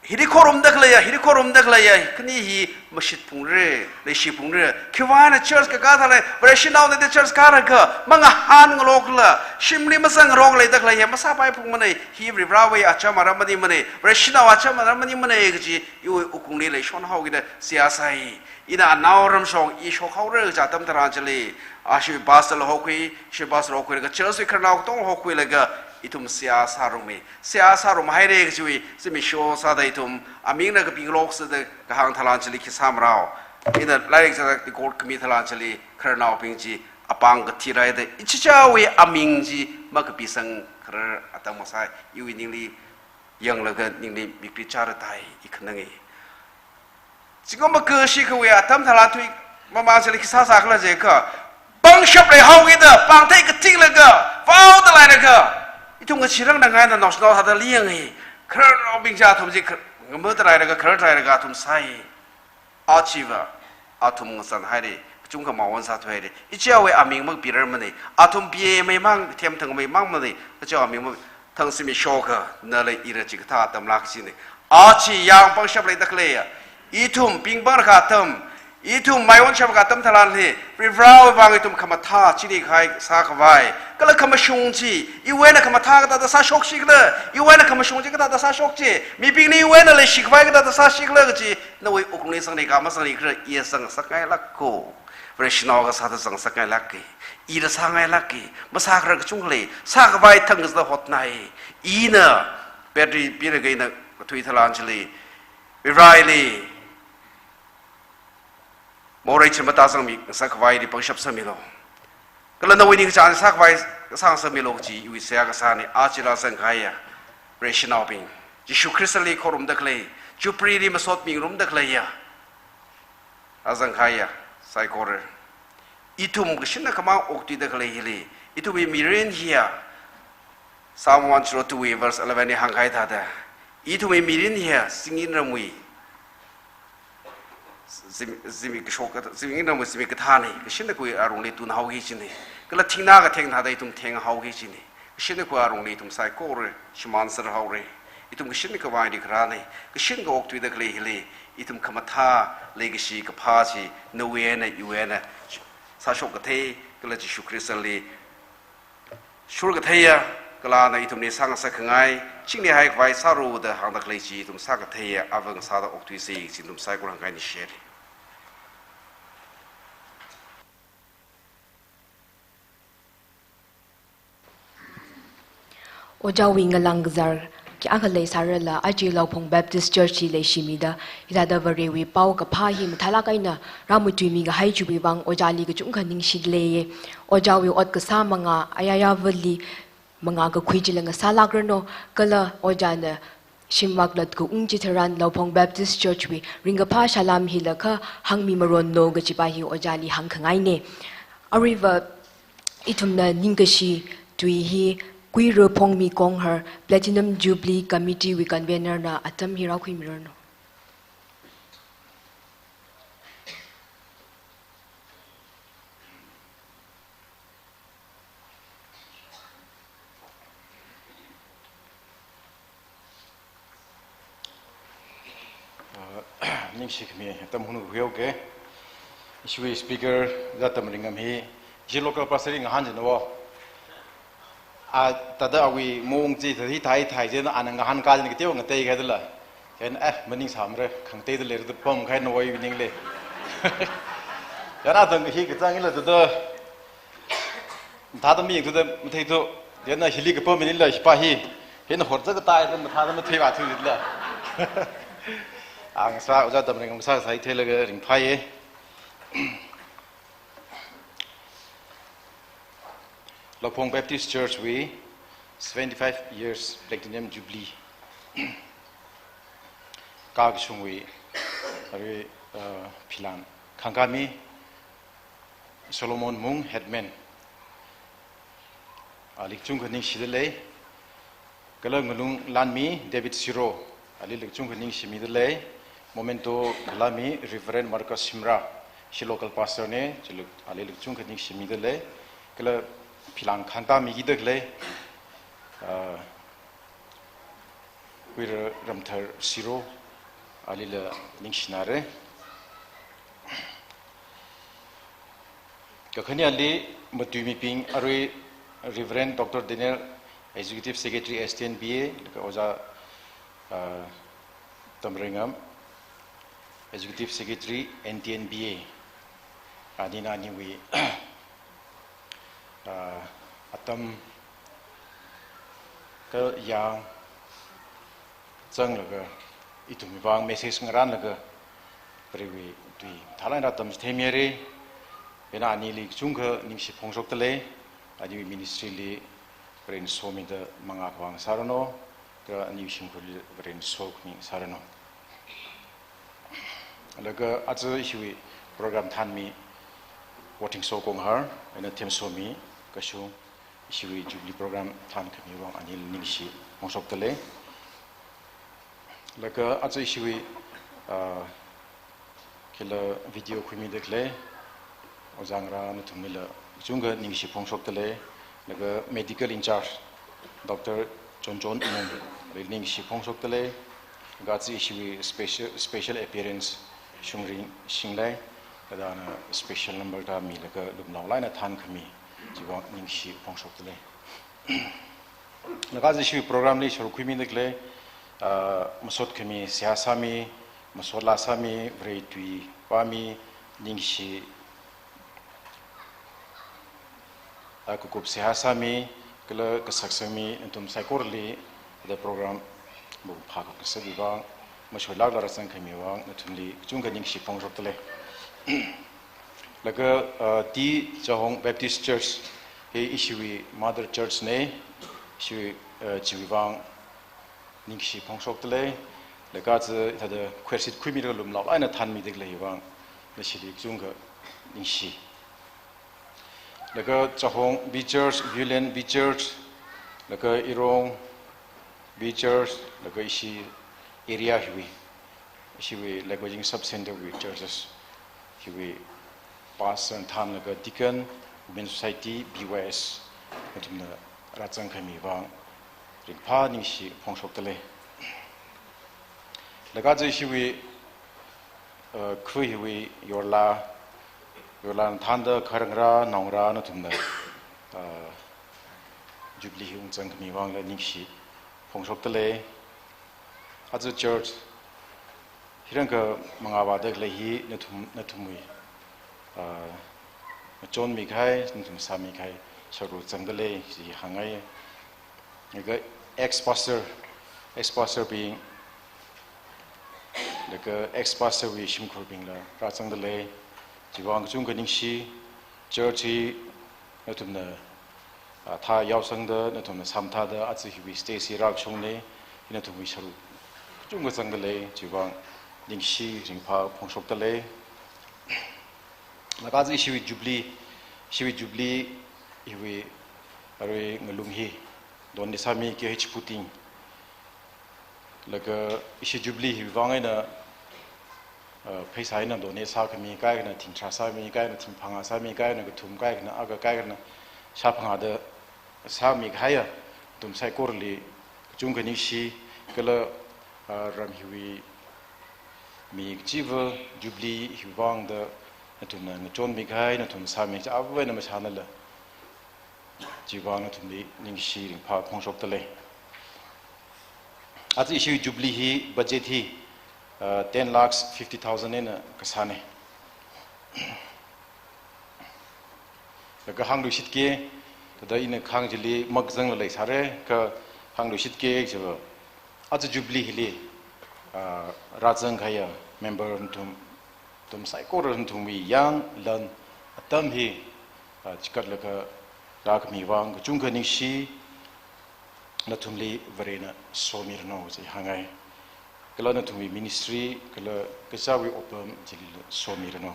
hili khorumda khaleiya, hili khorumda khaleiya, khani hi mashitphungra, leishiphungra. Khiwuivangna church kakā tharan, Vareshinao nada church kālaga, mangahān ngalokla, shimli mazangngarok leida khaleiya, masāpaiphungmana, hi Varivarawui acham aram maningmana, Vareshinao acham aram maningmana kaji, iwui wuklungli leishon haokida seihā sai. Ina anao ramshong i shokhaora kaja atam tharan chili, ashi pastor hokhui, shi pastor hokhuilaga church wui khararnao katonga hokhuilaga, ithum seihā sārummi. Seihā sārumhaira kajiwui zimiksho sāda ithum amingna kapinglok sāda kahāng tharan chili khi sāmarao. Ina lairik sāda record khami tharan chili khararnaobing chi apāng kathi rāhaida, ichichāwui aming chi makapisangkharar atam masai, iwui ningli yanglaga ningli mikri chara tai, i khanangi. Zingkum makashi kawui atam tharan tui mamang chili khi sāsākhala jiakha, pangshap leihaokida, pāngthei katinglaga, vaoda lailaga, ithum kachirang nangai na naoshinao thāda liyangi, khararnaobing chi athum chi khar-, ngamada lailaga, kharar lailaga athum sai. Achiva, athum ngasānhaira, kachungkha mawon sāthuihaira. Ichichāwui aming makapirarmana, athum piemeimang, themthangmeimangmana, kachichā aming mak-, thangsimishoka, nala ila chikathā atam lāk china. Achi yāngpangshap leida khaleiya, ithum pingpanglaga atam, ithum maiwon shapka atam tharanli, Varivarawui vang ithum khamathā chili khai sākhavai, kala khamashung chi, iwui eina khamathā kathāda sāshokchikhala, iwui eina khamashung chi kathāda sāshokchi, mibingli iwui eina leishikhavai kathāda sāshikhala kaji, nawui wuklungli sangni kha masangni khala, i zangngasakngailāka. Vareshinao kasāda zangngasakngailāka. Ila sāngailāka. Masākharar kachungkha lei. Sākhavai thang kasāda hotnai. Ina battery pilaga ina kathui tharan chili, Varivarali morei chimata zangmi, sākhavaili pangshap sāmilu. Kala nawui ningkachāng sākhavai sāngasakmilu kaji iwui seihā kasāna, achila zangkahaiya Vareshinaobing, Jishu Khristali khorumda khalei, Jubilee li masot mingarumda khaleiya, azangkahaiya saikora. Ithum kashinna khamang okthuida khalei hili, ithumwui mirin hiya, Psalm one zero two verse eleven li hāngkahai thāda, ithumwui mirin hiya zingin ramwui zim-, zimik kashok kata-, zimik ramwui zimik kathāna, kashinna kawui arongli tunhaoki kajina. Kala thingna katheng thāda ithum thenghaoki kajina. Kashinna kawui arongli ithum saikora shimānserhaora. Ithum kashinna khavai eina kharāna. Kashinka okthuida khalei hili, ithum khamathā leikashi kaphā chi, nawui eina, iwui eina sāshok kathei, kala Jishu Khristali shur katheiya, kala ana ithumli sāngasak khangai, chingri haikhavai sāra da hāngda khalei chi ithum sā katheiya, avang sāda okthuisa, chi ithum saikora hāngkhangaina share. Ojāwui ngalāng kazār kayākha leisārala, aja Laophong Baptist Church li leishimida, hithāda Varewui pao kaphā hi mathālāk eina rāmatuimi kahai chiwui vang ojāli kachungkha ningshida leiya. Ojāwui ot kasā mangā, ayāyāvali mangā kakhui chila ngasālākranu, kala ojāna shimvak latkaung chitharan Laophong Baptist Church wui ringkaphā salām hila kha hāngmi maronu kajipa hi ojāli hāngkhangaina. Aruiva ithumna ningkashi tui hi Kuira Phongmi Konghar, Platinum Jubilee Committee wui convener na atam hi rākhuimiranu. Uh, ningshi khami atam hunu huyo ke. Ishiwui speaker za Tamringam hi, ishi local pastor li ngahān jin wo. a, thāda awui maung chi thāda hi thai thai chieina ana ngahānkā chieina kateokha ngateikahai thāla. Chieina, eh, maningsāmara, khangateida leira da pamkahai nawui ningli. Chieina thang hi kachāng hila thāda, thāda miyang thāda matheithu. Chieina hili kapam maningla hipa hi, hina horza katai thāda mathāda matheivāthu jila. Ang sā, Ojā Tamreingam sā sāi theilaga ringphāya. Laphong Baptist Church wui seventy-five years Platinum Jubilee kākashungwui, arui, uh, philang khangkāmi Solomon Mung Headman, ali kachungkha ningshida lei. Kala ngalung lanmi David Siro, alila kachungkha ningshimida lei. Memento khalāmi Reverend Marcus Shimrah, ishi local pastor na, chili alila kachungkha ningshimida lei. Kala philang khangkāmida khalei, ah, Huira Ramthar Siro, alila ningshinara. Kakhaneli matuimibing arui Reverend Doctor Daniel, Executive Secretary S T N B A, laga Ojā, ah, Tamreingam, Executive Secretary N T N B A, anina aniwui, ah, atam kayāng zanglaga, ithumwui vang message ngarānlaga, Varewui tui mathālāk eina atam chitheimira. Chieina anili kachungkha ningshi phongshokda lei. Aniwui ministry li Varena somida mangā khavā sāranu, kala aniwui shimkhurli Varena sokhami sāranu. Laga aja ishiwui program thānmi Wothingso Konghar, eina Themsomi Kashung, ishiwui Jubilee program thānkhami vang anili ningshi phongshokda lei. Laga aja ishiwui, ah, khila video khuimida khalei, ojā ngarā nathumlila kachungkha ningshi phongshokda lei. Laga medical in charge, Doctor Chonchon Mung, lila ningshi phongshokda lei. Laga aja ishiwui special, special appearance Shungring Shinglei, kadana special number da milaga lumlaolāk eina thānkhami, chiwui vang ningshi phongshokda lei. Laga aja ishiwui program li sharuk khuimida khalei, ah, masot khami seihā sāmi, masot laa sāmi, Varewui tui pāmi, ningshi, ah, kakup seihā sāmi, kala kasak sāmi, nathum saikorali, thāda program mapung phākakasakki vang, mashoilākla rāzangkhami vang, nathumli kachungkha ningshi phongshokda lei. Laga, ah, T Chahong Baptist Church hi ishiwui mother church na, ishiwui, ah, chiwui vang ningshi phongshokda lei. Laga aja thāda khuisit khuimida lumlaolāk eina thānmida khalei vang, nashili kachungkha ningshi. Laga Chahong B Church, Viewland B Church, laga Irong B Church, laga ishi area hiwui, ishiwui Lekwajing Sub Center wui churches hiwui pastor thānlaga deacon, Women Society, B Y S, nathumna rāzangkhami vang ringphā ningshi phongshokda lei. Laga aja ishiwui, uh, khu hiwui yorlaa, yorlaa thānda kharangarā, naongarā nathumna, uh, Jubilee hi ungzangkhami vangla ningshi phongshokda lei. Aja church hirangkha mangā vāda khalei hi nathum, nathumwui, ah, ngachonmi kahai, nathum sāmi kahai sharuk zangda lei, chi hāngngai. Laga ex-pastor, ex-pastor bing, laga ex-pastor wui shimkhurbingla rāzangda lei, chiwui vang kachungkha ningshi, church hi nathumna, ah, thā yaosangda, nathumna sāmathāda, aja hiwui stage hi rākashung na, hi nathumwui sharuk kachungkha zangda lei, chiwui vang ningshi ringphā phongshokda lei. Laga aja ishiwui Jubilee, ishiwui Jubilee hiwui arui ngalung hi donate sāmi K H Puting. Laga ishi Jubilee hiwui vang eina, uh, pheisā eina donate sākhami, kaikhana thing tharā sāmi, kaikhana thing phangā sāmi, kaikhana kathum, kaikhana akha, kaikhana shāphangā da sāmi kahaiya, nathum saikorali kachungkha ningshi, kala, uh, ram hiwui mi kachiva Jubilee hiwui vang da nathumna ngachonmi kahai, nathum sāmi kachi ava eina mashānala, Chiwui vang nathumli ningshi ringphā phongshokda lei. Aja ishi Jubilee hi budget hi, uh, ten lakhs fifty thousand eina kasāne. Laga hāngluishitke, thāda ina kahāng chili makazangla leisāra, kha hāngluishitke chiva, aja Jubilee hili, ah, rāzang kahaiya member nathum, nathum saikora nathumwui yāng lan atam hi, ah, chikatlaga rākhami vang kachungkha ningshi, nathumli Varena somiranu chi hāngngai. Kala nathumwui ministry, kala kazāwui otpam chilila somiranu.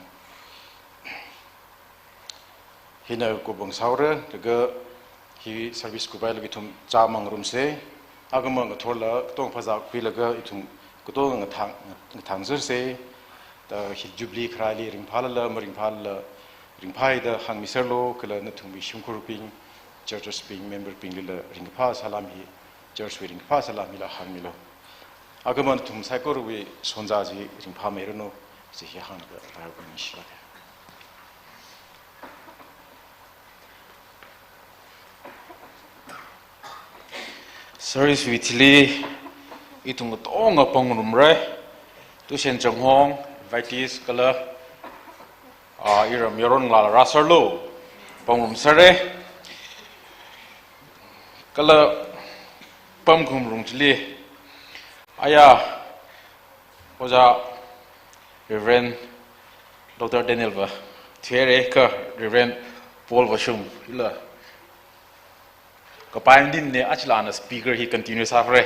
Hina kupvang sāhaora, laga hi service kuppailāk ithum chāmang ngarumsa, akhama ngathorla, katonga phazā khuilaga ithum katonga ngathang, ngathangsersa, da hi Jubilee kharāli ringphālala, maringphālala, ringphāi da hāngmiserlu, kala nathumwui shimkhurbing, churches bing, member binglila ringkaphā salam hi, church wui ringkaphā salam hila hāngmilu. Akhama nathum saikorawui shonza chi ringphāmeiranu, chi hi hānglaga rāhaoningshilāka. Service wui thili ithum katonga pāngngarumra, tushen changhong, invitees kala, ah, iram yaron ngalāla rāserlu, pāngngarumserra, kala pamkhangarum chili, aya, Ojā Reverend Doctor Daniel va thuihaira, kha Reverend Paul Vashum hila kapai maningmana, achila ana speaker hi continue sāhaira.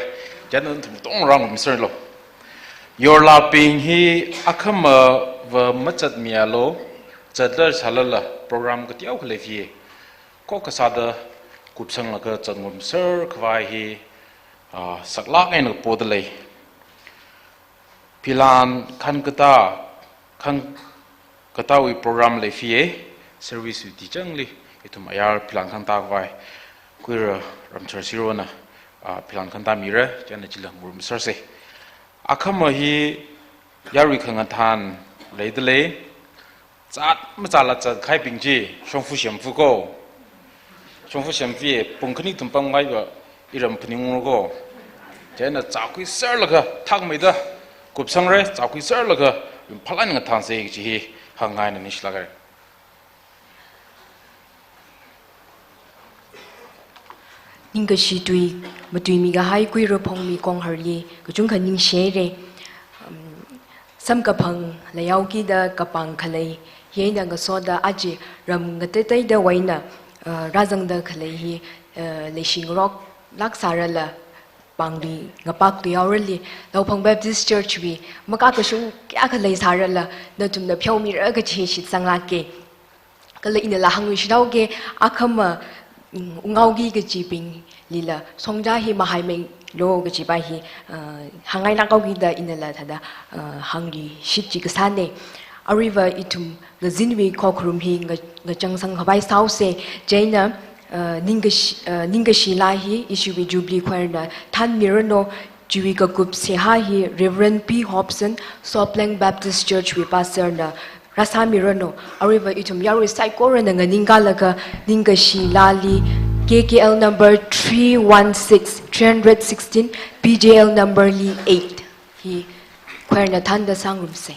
Chieina nathum katonga rāngarumserlu. Yorlābing hi akhamava mazatmialu, zatda sālala program kateokha leifie. Khokkha sāda kupsanglaga zatngarumser khavai hi, ah, saklāk eina poda lei. Philan khankatā, khankatāwui program leifie, service wui tichangli, ithum ayar philan khankatā khavai, Kuira Ramchar Sirona, ah, philan khankatā mira, chieina chila ngarumsersa. Akhama hi yarui khangathān leida lei, zat mazatla zatkahaibing chi, shongfa shemfa ko. Shongfa shemfa pung khani kathum pamngaiva iram phaningunglu ko. Chieina zākhuiserlaga thakmeida kupsangra, zākhuiserlaga ringphālāk eina ngathānsa kaji hi hāngngaina ningshilāka. Ningkashi tui matuimi kahai Kuira Phongmi Kongharli kachungkha ningshihaira. Um, samkaphang layaokida kapang khalei, hieina ngasoda aja ram ngateiteida wui eina, uh, rāzangda khalei hi, uh, leishingaroklāk sārala, pāngli ngapakluihaorali, Laophang Baptist Church wui makakashung kayākha leisārala, nathumna pheomira kaji shitsanglāka. Kala inala hāngluishithaoki, akhama, mm, unghaoki kajibinglila, shongza hi mahaimeilu kajipa hi, uh, hāngngailāk haokida inala thāda, uh, hāngluishit chi kasāna. Aruiva ithum ngazinwui khokharum hi nga-, ngachangsang khavai sāhaosa, chieina, uh, ningkashi, uh, ningkashi laa hi ishiwui Jubilee Choir na thānmiranu, chiwui kakup seihā hi Reverend P Hobson, Sopleng Baptist Church wui pastor na rāsāmiranu, aruiva ithum yarui saikorana nganingkalaga ningkashi laali K K L number three one six, three hundred sixteen, P J L number li eight hi choir na thānda sāngarumsa.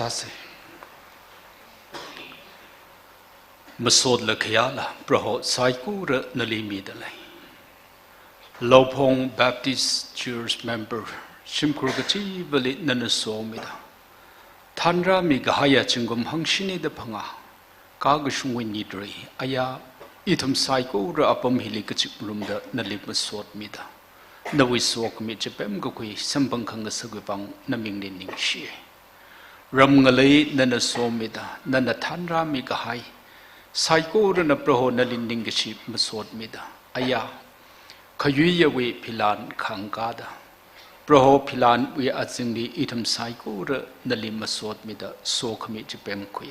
Sāsa. Masot lakhayala Proho saikora nali midalei. Laophong Baptist Church member shimkhur kachivali nana somida, thanrāmi kahaiya zingkum hangshinida phangā kakashungwui nitrei aya, ithum saikora apam hili kachip rumda nali masotmida, nawui sokhami chipemkakhui samphang khangasakwui vang namingli ningshiya. Ram ngalei nana somida, nana thanrāmi kahai saikorana Proho nali ningkashi masotmida, aya, khayuiyawui philan khangkāda, Proho philanwui azingli ithum saikora nali masotmida sokhami chipemkhui.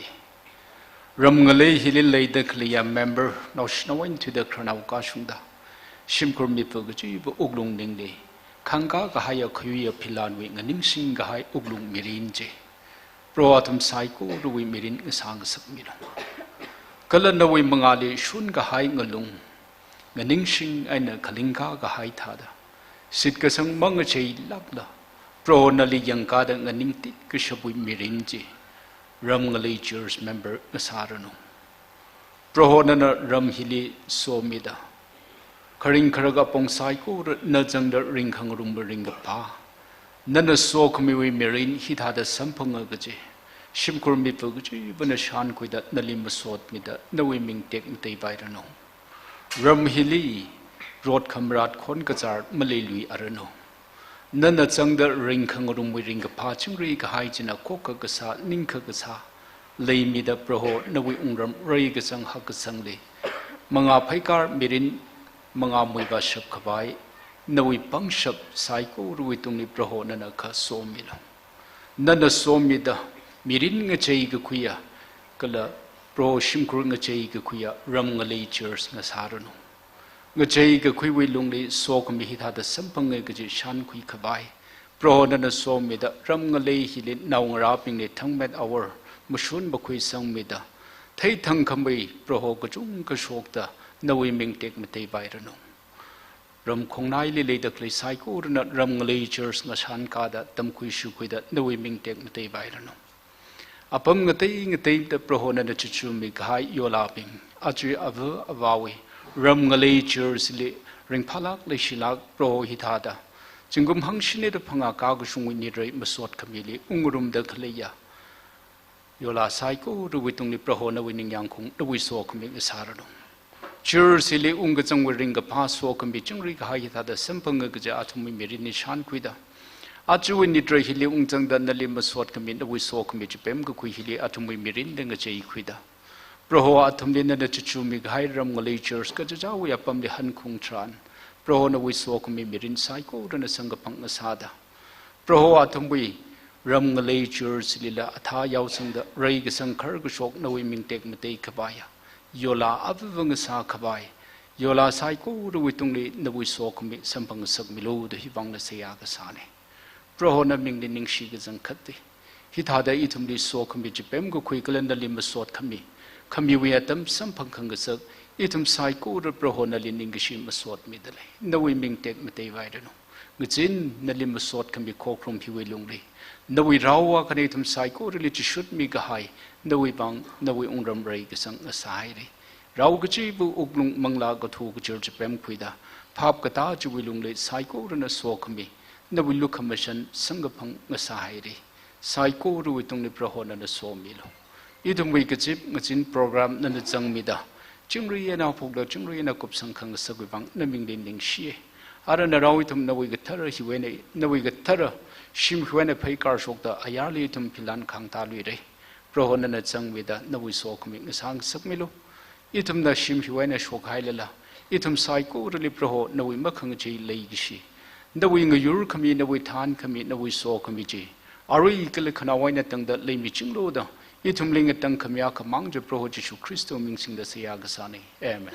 Ram ngalei hili leida khaleiya member naoshinao eina thuida khararnao kashungda, shimkhur mipā kachiva wuklung ningli khangkā kahaiya khayuiya philanwui nganingshing kahai wuklung mirin chi Proho athum saikorawui mirin ngasā ngasakmilu. Kala nawui mangāli shun kahai ngalung, nganingshing eina khalingkā kahai thāda, shitkasang mangacheilākla Proho nali yangkāda nganingtit kashapwui mirin chi Ram ngalei church member ngasāranu. Proho nana ram hili somida, kharing kharak apong saikora na zangda ringkhangarum ringkaphā, nana sokhamiwui mirin hithāda samphanga kaji shimkhur mipā kachivana shānkhuida nali masotmida nawui ming tekmatei vairanu. Ram hili rot khamarat khon kazar maleilui aranu. Nana zangda ringkhangarumwui ringkaphā chingri kahai china khokha kasā, ningkha kasā leimida Proho nawui wungram reikasang hakkasangli mangā pheikar mirin mangā muivāshap khavai, nawui pangshap saikorawui tungli Proho nana kha somilu. Nana somida mirin ngachei kakhuiya, kala Proho shimkhur ngachei kakhuiya Ram ngalei church ngasāranu. Ngachei kakhuiwui lungli sokhami hithāda samphanga kaji shānkhui khavai, Proho nana somida ram ngalei hili naongarābingli thangmet awor mashun makhui sangmida, theithang khamei Proho kachungkha shokta nawui ming tekmatei vairanu. Ram khongnaili leida khalei saikorana ram ngalei church ngashan kāda tamkhui shukhuida nawui ming tekmatei vairanu. Apam ngatei ngateida Proho nana chuchumi kahai yolabing, aja ava avāwui ram ngalei church li ringphālāk leishilāk Proho hithāda zingkum hangshinida phangā kakashungwui nitrei masot khamili wungrumda khaleiya yola saikorawui tungli Proho nawui ningyāngkhaung, nawui sokhami ngasāranu. Church hili wungkazangwui ringkaphā sokhami chingri kahai hithāda samphanga kaja athumwui mirinli shānkhuida, ajawui nitrei hili wungzangda nali masot khami, nawui sokhami chipemkakhui hili athumwui mirinli ngacheikhuida, Proho athumli nana chuchumi kahai ram ngalei church kachichāwui apamli hankhaung tharan, Proho nawui sokhami mirin saikorana samkaphang ngasāda, Proho athumwui ram ngalei church lila athā yaosangda reikasang kharkashok nawui ming tekmatei khavaiya yola avava ngasā khavai, yola saikorawui tungli nawui sokhami samphang ngasakmilu da hivangna seihā kasāna. Proho na mingli ningshi kazang khatti, hithāda ithumli sokhami chipemkakhui kala nali masot khami, khamiwui atam samphang khangasak, ithum saikora Proho nali ningkashi masotmida lei. Nawui ming tekmatei vairanu. Ngazin nali masot khami khokharum hiwui lungli, nawui rao akhana ithum saikorali chishutmi kahai, nawui vang, nawui wungram reikasang ngasāhaira. Rao kachiva wuklung manglā kathu kachir chipemkhuida, phap katā chiwui lungli saikorana sokhami, nawui lukhamashan samkaphang ngasāhaira. Saikorawui tungli Proho nana somilu. Ithumwui kazip ngazin program nana zangmida, chingri eina phokla chingri eina kupsang khangasakwui vang na mingli ningshiya. Ara narao ithum nawui kathara hiwui eina, nawui kathara shim hiwui eina pheikar shokta ayarli ithum philan khangtāluira. Proho nana zangmida nawui sokhami ngasā ngasakmilu. Ithumna shim hiwui eina shokhailala, ithum saikorali Proho nawui makhangachei leikashi, nawui ngayur khami, nawui thankhami, nawui sokhami chi arui kala khanaowui eina tangda leimichinglu da, ithumli ngatangkhami akhamang chi Proho Jishu Khristawui ming singda seihā kasāna. Amen.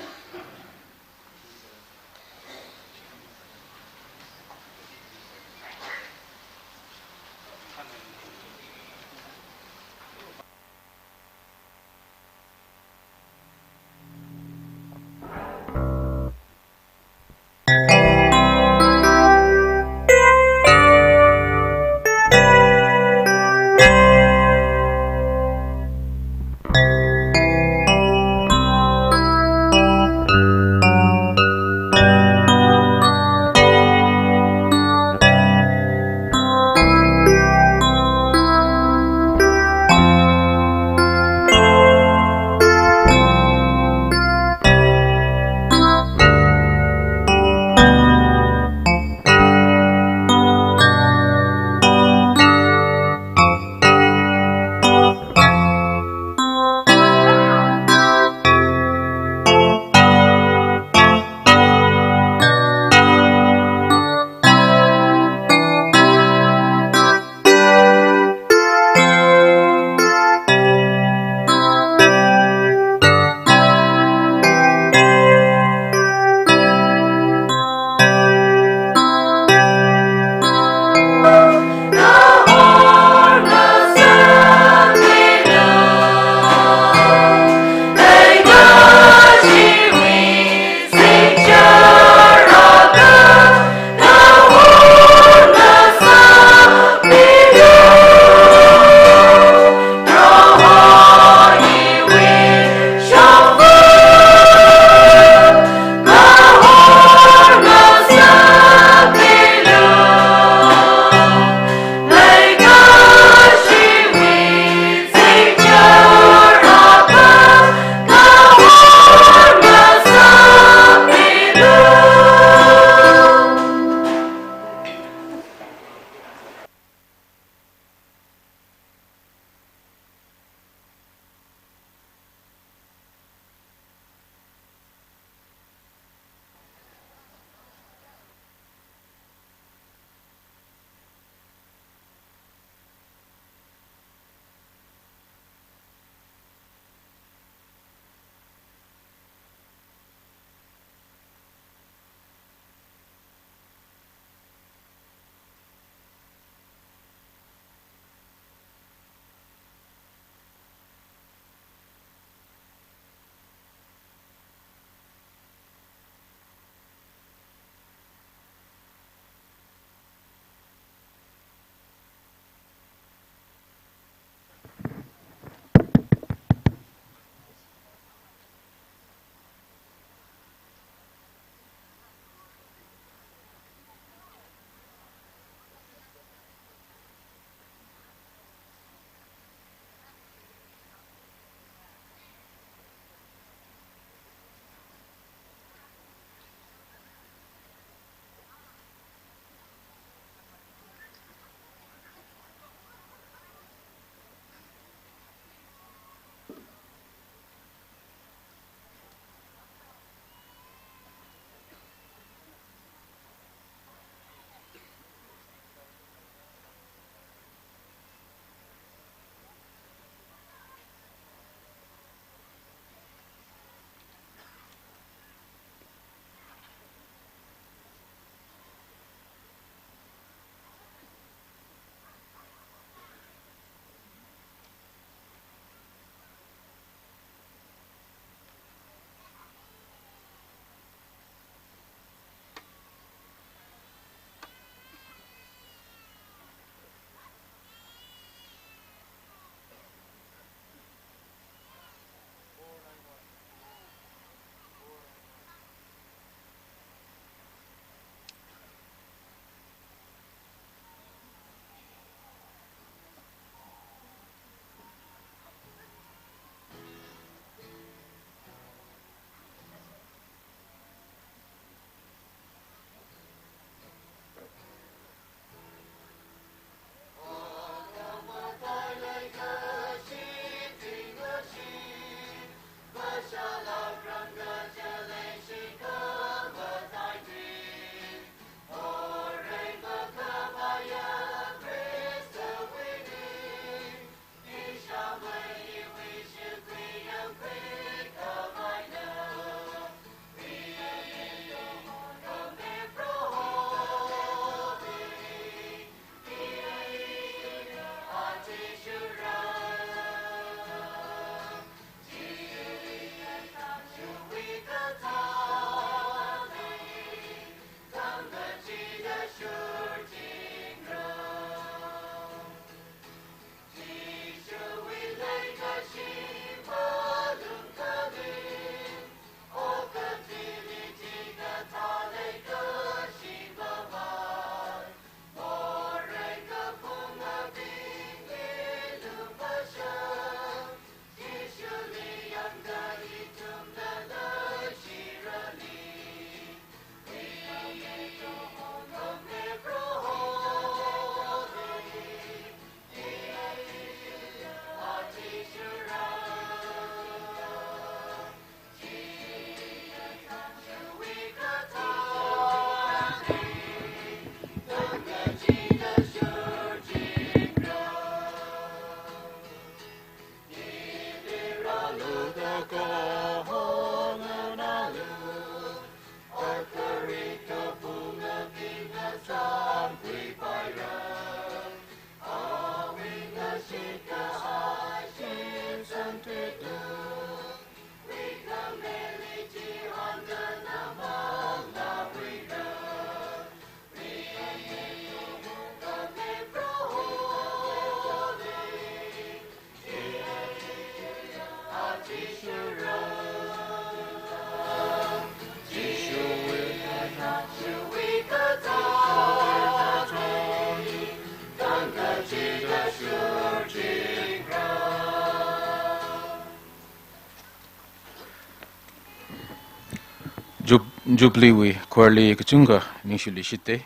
Jub-, Jubilee wui choir li kachungkha ningshi leishite.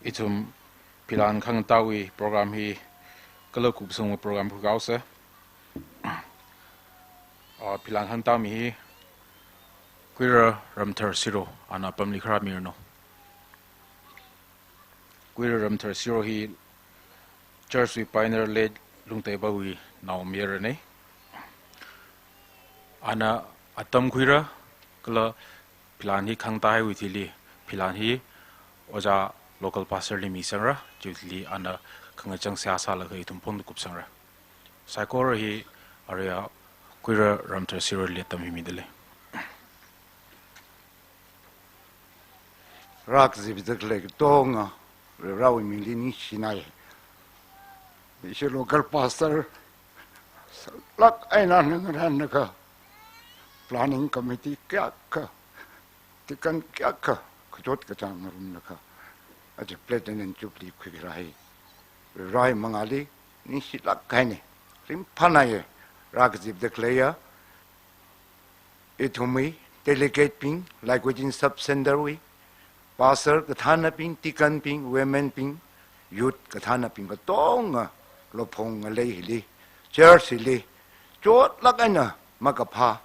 Ithum philan khangatāwui program hi kala kupsangwui program khuikausa. Ah, philan khangatā mi hi Kuira Ramthar Siro, ana apamli kharā miranu. Kuira Ramthar Siro hi church wui pioneer late Lungtei Bawui naomayarana. Ana atam khuira kala philan hi khangatā haiwui thili, philan hi ojā local pastor li misangra, chiwui thili ana khangachang seihā sālaga ithum phongda kupsangra. Saikora hi arui Kuira Ramthar Siro li atam hi midalei. Rākazipda khalei katonga, Varewui mingli ningshinai. Ishi local pastor, lāk eina ngarānlaga, planning committee kayākha, deacon kayākha, kachot kachāng ngarumlaga, aja Platinum Jubilee khuikharā hi Varewui mangāli ningshilāk kahaina. Ringphānāya, rākazipda khaleiya, ithumwui delegate bing, Laikuijin Sub Center wui, pastor kathānabing, deacon bing, women bing, youth kathānabing katonga, Lophong ngalei hili, church hili, chotlāk eina makaphā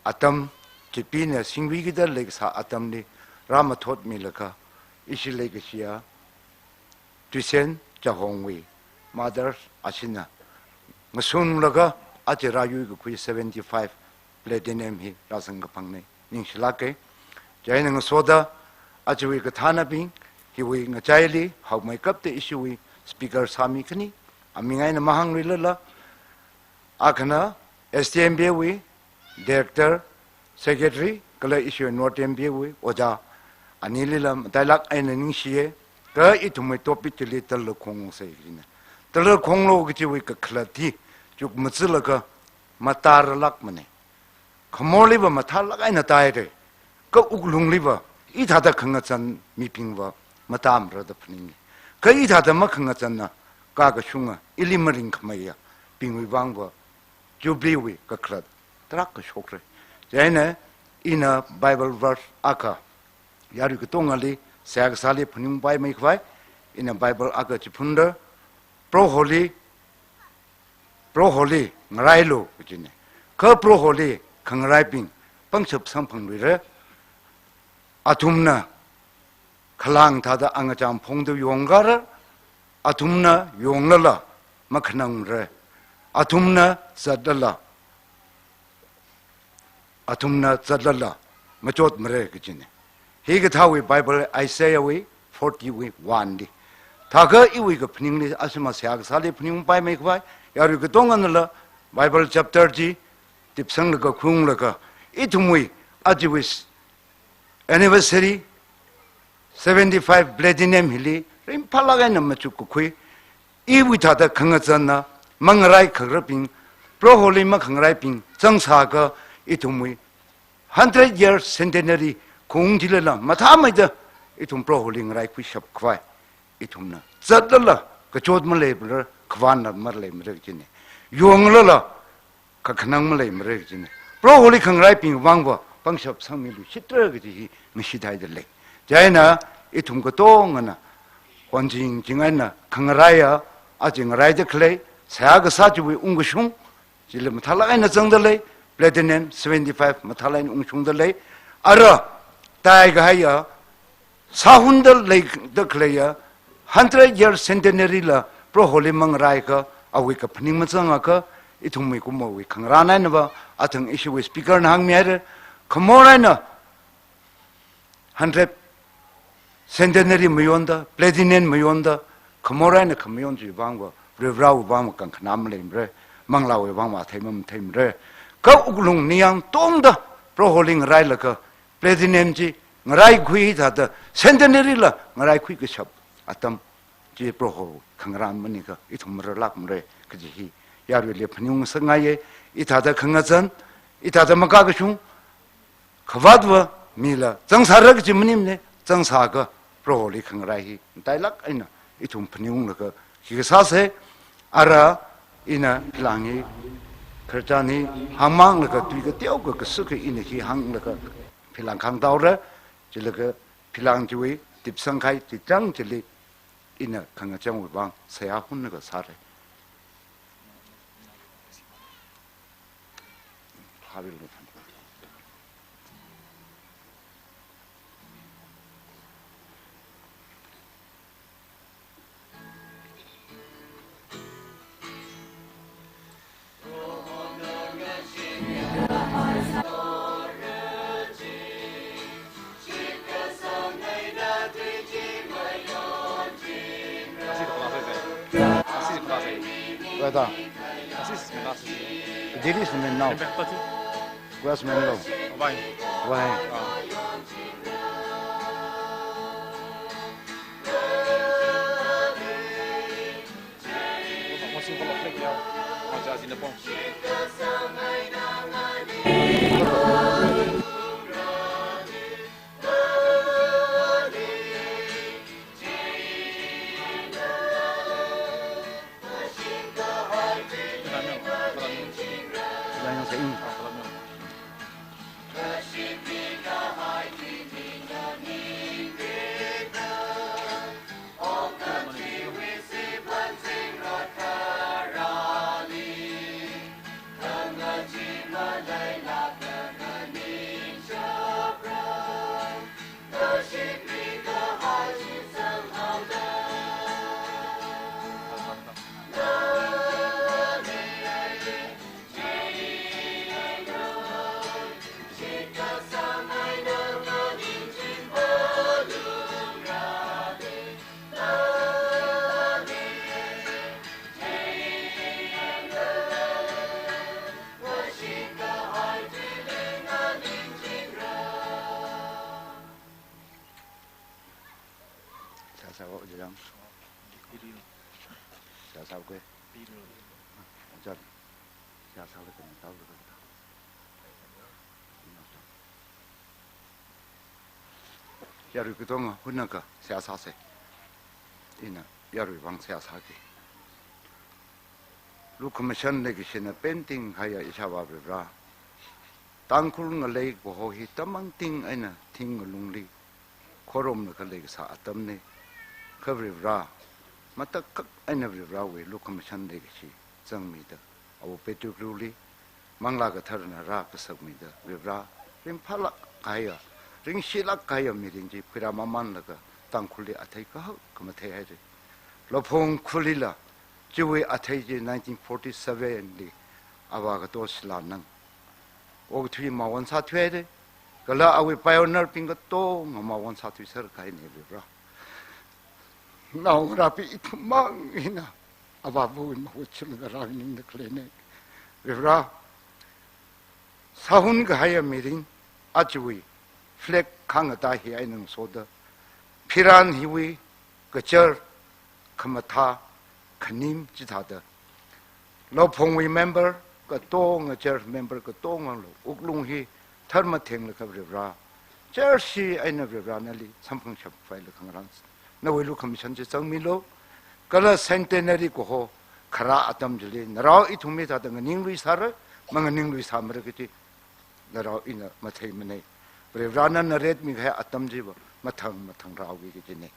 atam, chipina singwui kida leikasā atamli rāmathotmilaga, ishi leikashiya, Tuisen Chahongwui, Mother Ashina, ngasunlaga aja rāyui kakhui seventy-five Platinum hi rāzang kaphangna, ningshilāka. Chieina ngasoda, ajawui kathānabing, hiwui ngachaili, haomeikapta ishiwui speaker sāmi khani, aming eina mahāngluilala, akhana S T M B wui, Director, Secretary, kala ishi North M B wui ojā, anilila matailāk eina ningshiya, kha ithumwui topic chili Tala Khonglo sāi kajina. Tala Khonglo kajiwui kakhalat hi, chukmajilaga matarlākmana. Khamorliva mathālāk eina tāhaira, kha wuklungliva, hithāda khangazan mibingva matamara da phaninga. Kha hithāda makhangazanna, kakashunga, ili maringkhameiya bingwui vangva, Jubilee wui kakhalat tarākha shokra. Chieina ina Bible verse akha, yarui katongali, seihā kasāli phaningpaimeikhavai, ina Bible akha chiphunra, Proholi, Proholi ngarailu kajina. Kha Proholi khangaraibing pangshap samphangluira. Athumna khalāng thāda angachang phongda yongkara, athumna yonglala makhanangmara, athumna zatlala, athumna zatlala machotmara kajina. Hikathāwui Bible Isaiah wui forty wui one li. Thākha iwui kaphaningli, asima seihā kasāli phaningpaimeikhavai, yarui katonganala Bible chapter chi tipsanglaga khuiunglaga, ithumwui ajawui anniversary, seventy-five Platinum hili, ringphālāk eina machuk kakhui, iwui thāda khangazanna mangarai khakrabing, Proholi makhangaraibing zangsākha, ithumwui hundred year centenary khaung chilala mathāmeida, ithum Proholi ngaraikhuishapkhavai, ithumna zatlala kachot maleimara, khavāna maleimara kajina. Yonglala kakhanang maleimara kajina. Proholi khangaraibing vangva pangshap sangmiluishitra kaji hi ngashithaidalei. Chieina ithum katongana honjing jing eina khangaraiya, aja ngaraida khalei, seihā kasā chiwui ungkashung chili mathālāk eina zangdalei, Platinum seventy-five mathālāk eina ungshungdalei. Ara, taikahaiya, sāhunda leida khaleiya, hundred year centenary la Proholi mangaraikha, awui kaphaning mazangakha, ithumwui kumowui khangarān einava, athang ishiwui speaker na hāngmihaira, khamor eina hundred centenary mayonda, Platinum mayonda, khamor eina khamayon chiwui vangva, Varivarāwui vangva kangkhanā maleimara, manglāwui vangva athei mamatheimara. Kha wuklung ningyāng tongda Proholi ngarailaga, Platinum chi ngaraikhui thāda, centenary la ngaraikhui kashap atam chi Proho khangarān manikha ithum mararlākmara kaji hi yaruili phaningung sāngaiya. Hithāda khangazan, hithāda makakashung, khavātva mila zangsāra kaji maningmana, zangsākha Proholi khangarai hi matailāk eina ithum phaningunglaga khi kasāsa. Ara ina philan hi khararchan hi hāngmānglaga tui kateokha kasukha ina hi hānglaga Philang khangtaora, chilaga philang chiwui tipsang kahai chichang chili ina khangachangwui vang seihā hunlaga sāra. Where the? This is the main now. Where's main now? Why? Why? Sasa ko jang. Sasa ko. Jang. Sasa le ko tau le ko. Yarui katonga hunakha seihā sāsa. Ina yarui vang seihā sāki. Lukhamashan leikashina painting haiya ishāvā Varivara. Tangkhul ngalei kaho hi tamangting eina thing ngalungli khorumlaga leikasā atamna. Kha Varivara, matakhak eina Varivarawui lukhamashan leikashi zangmida, Awui Petrukli Manglā Katharana rākasakmida, Varivara, ringphālāk kahaiya, ringshilāk kahaiya mirin chi phuirāmamanlaga Tangkhulli athei kahak khamathei haira. Laphong khulila, chiwui athei chi nineteen forty-seven li Avā Kato Shilanang okathui mawon sāthuihaira. Kala awui pioneer bing katonga mawon sāthuiser kahaina Varivara. Naongarābing ithum mang hina Avāvawui mahut chilaga rānganingda khaleina. Varivara, sāhun kahaiya mirin, ajawui flag khangatā hi eina ngasoda, phiran hiwui kachar, khamathā, khanim chithāda, Laphongwui member katonga, church member katongalo wuklung hi tharmathenglaga Varivara, church hi eina Varivara nali samphang shapphailaga khangarān, nawui lukhamashan chi zangmilu. Kala centenary kaho kharā atam chili narao ithum hithāda nganingluisāra, manganingluisāmara kaji narao ina matheimanei. Varivarana naretmi kahai atam chiva mathang mathang rāhaoki kajina.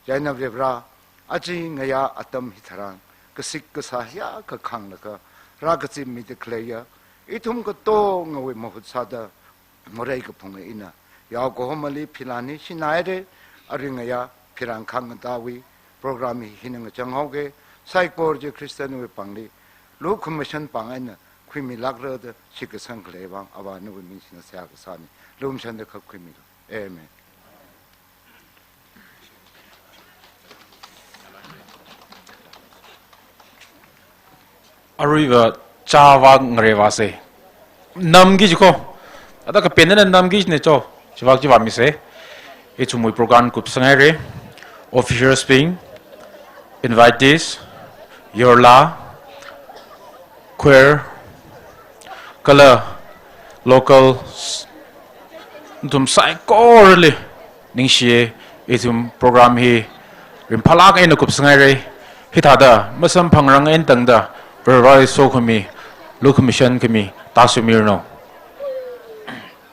Chieina Varivara, aja ngayā atam hitharan kasik kasā hiyākha khanglaga rākazipmida khaleiya ithum katongawui mahut sāda morei kaphunga ina yao kahomali phiran hi shinaira. Arui ngayā phiran khangatāwui program hi hina ngachanghaoki. Saikora chi Christian wui pāngli lukhamashan pāng eina khuimilākra da shitkasang khalei vang Avā nawui ming singda seihā kasāna. Lumshanda khak khuimilu. Amen. Aruiva chāvā ngareivāsa. Namki jiko. Ada kapenna namki jine cho. Chivak chivak misa. Ithumwui program kupsanghaira. Officials bing, invitees, yorla, choir, kala local, nathum saikorali ningshiya. Ithum program hi ringphālāk eina kupsanghaira. Hithāda masamphangrang eina tangda Varivara sokhami, lukhamashan khami tāsumiranu.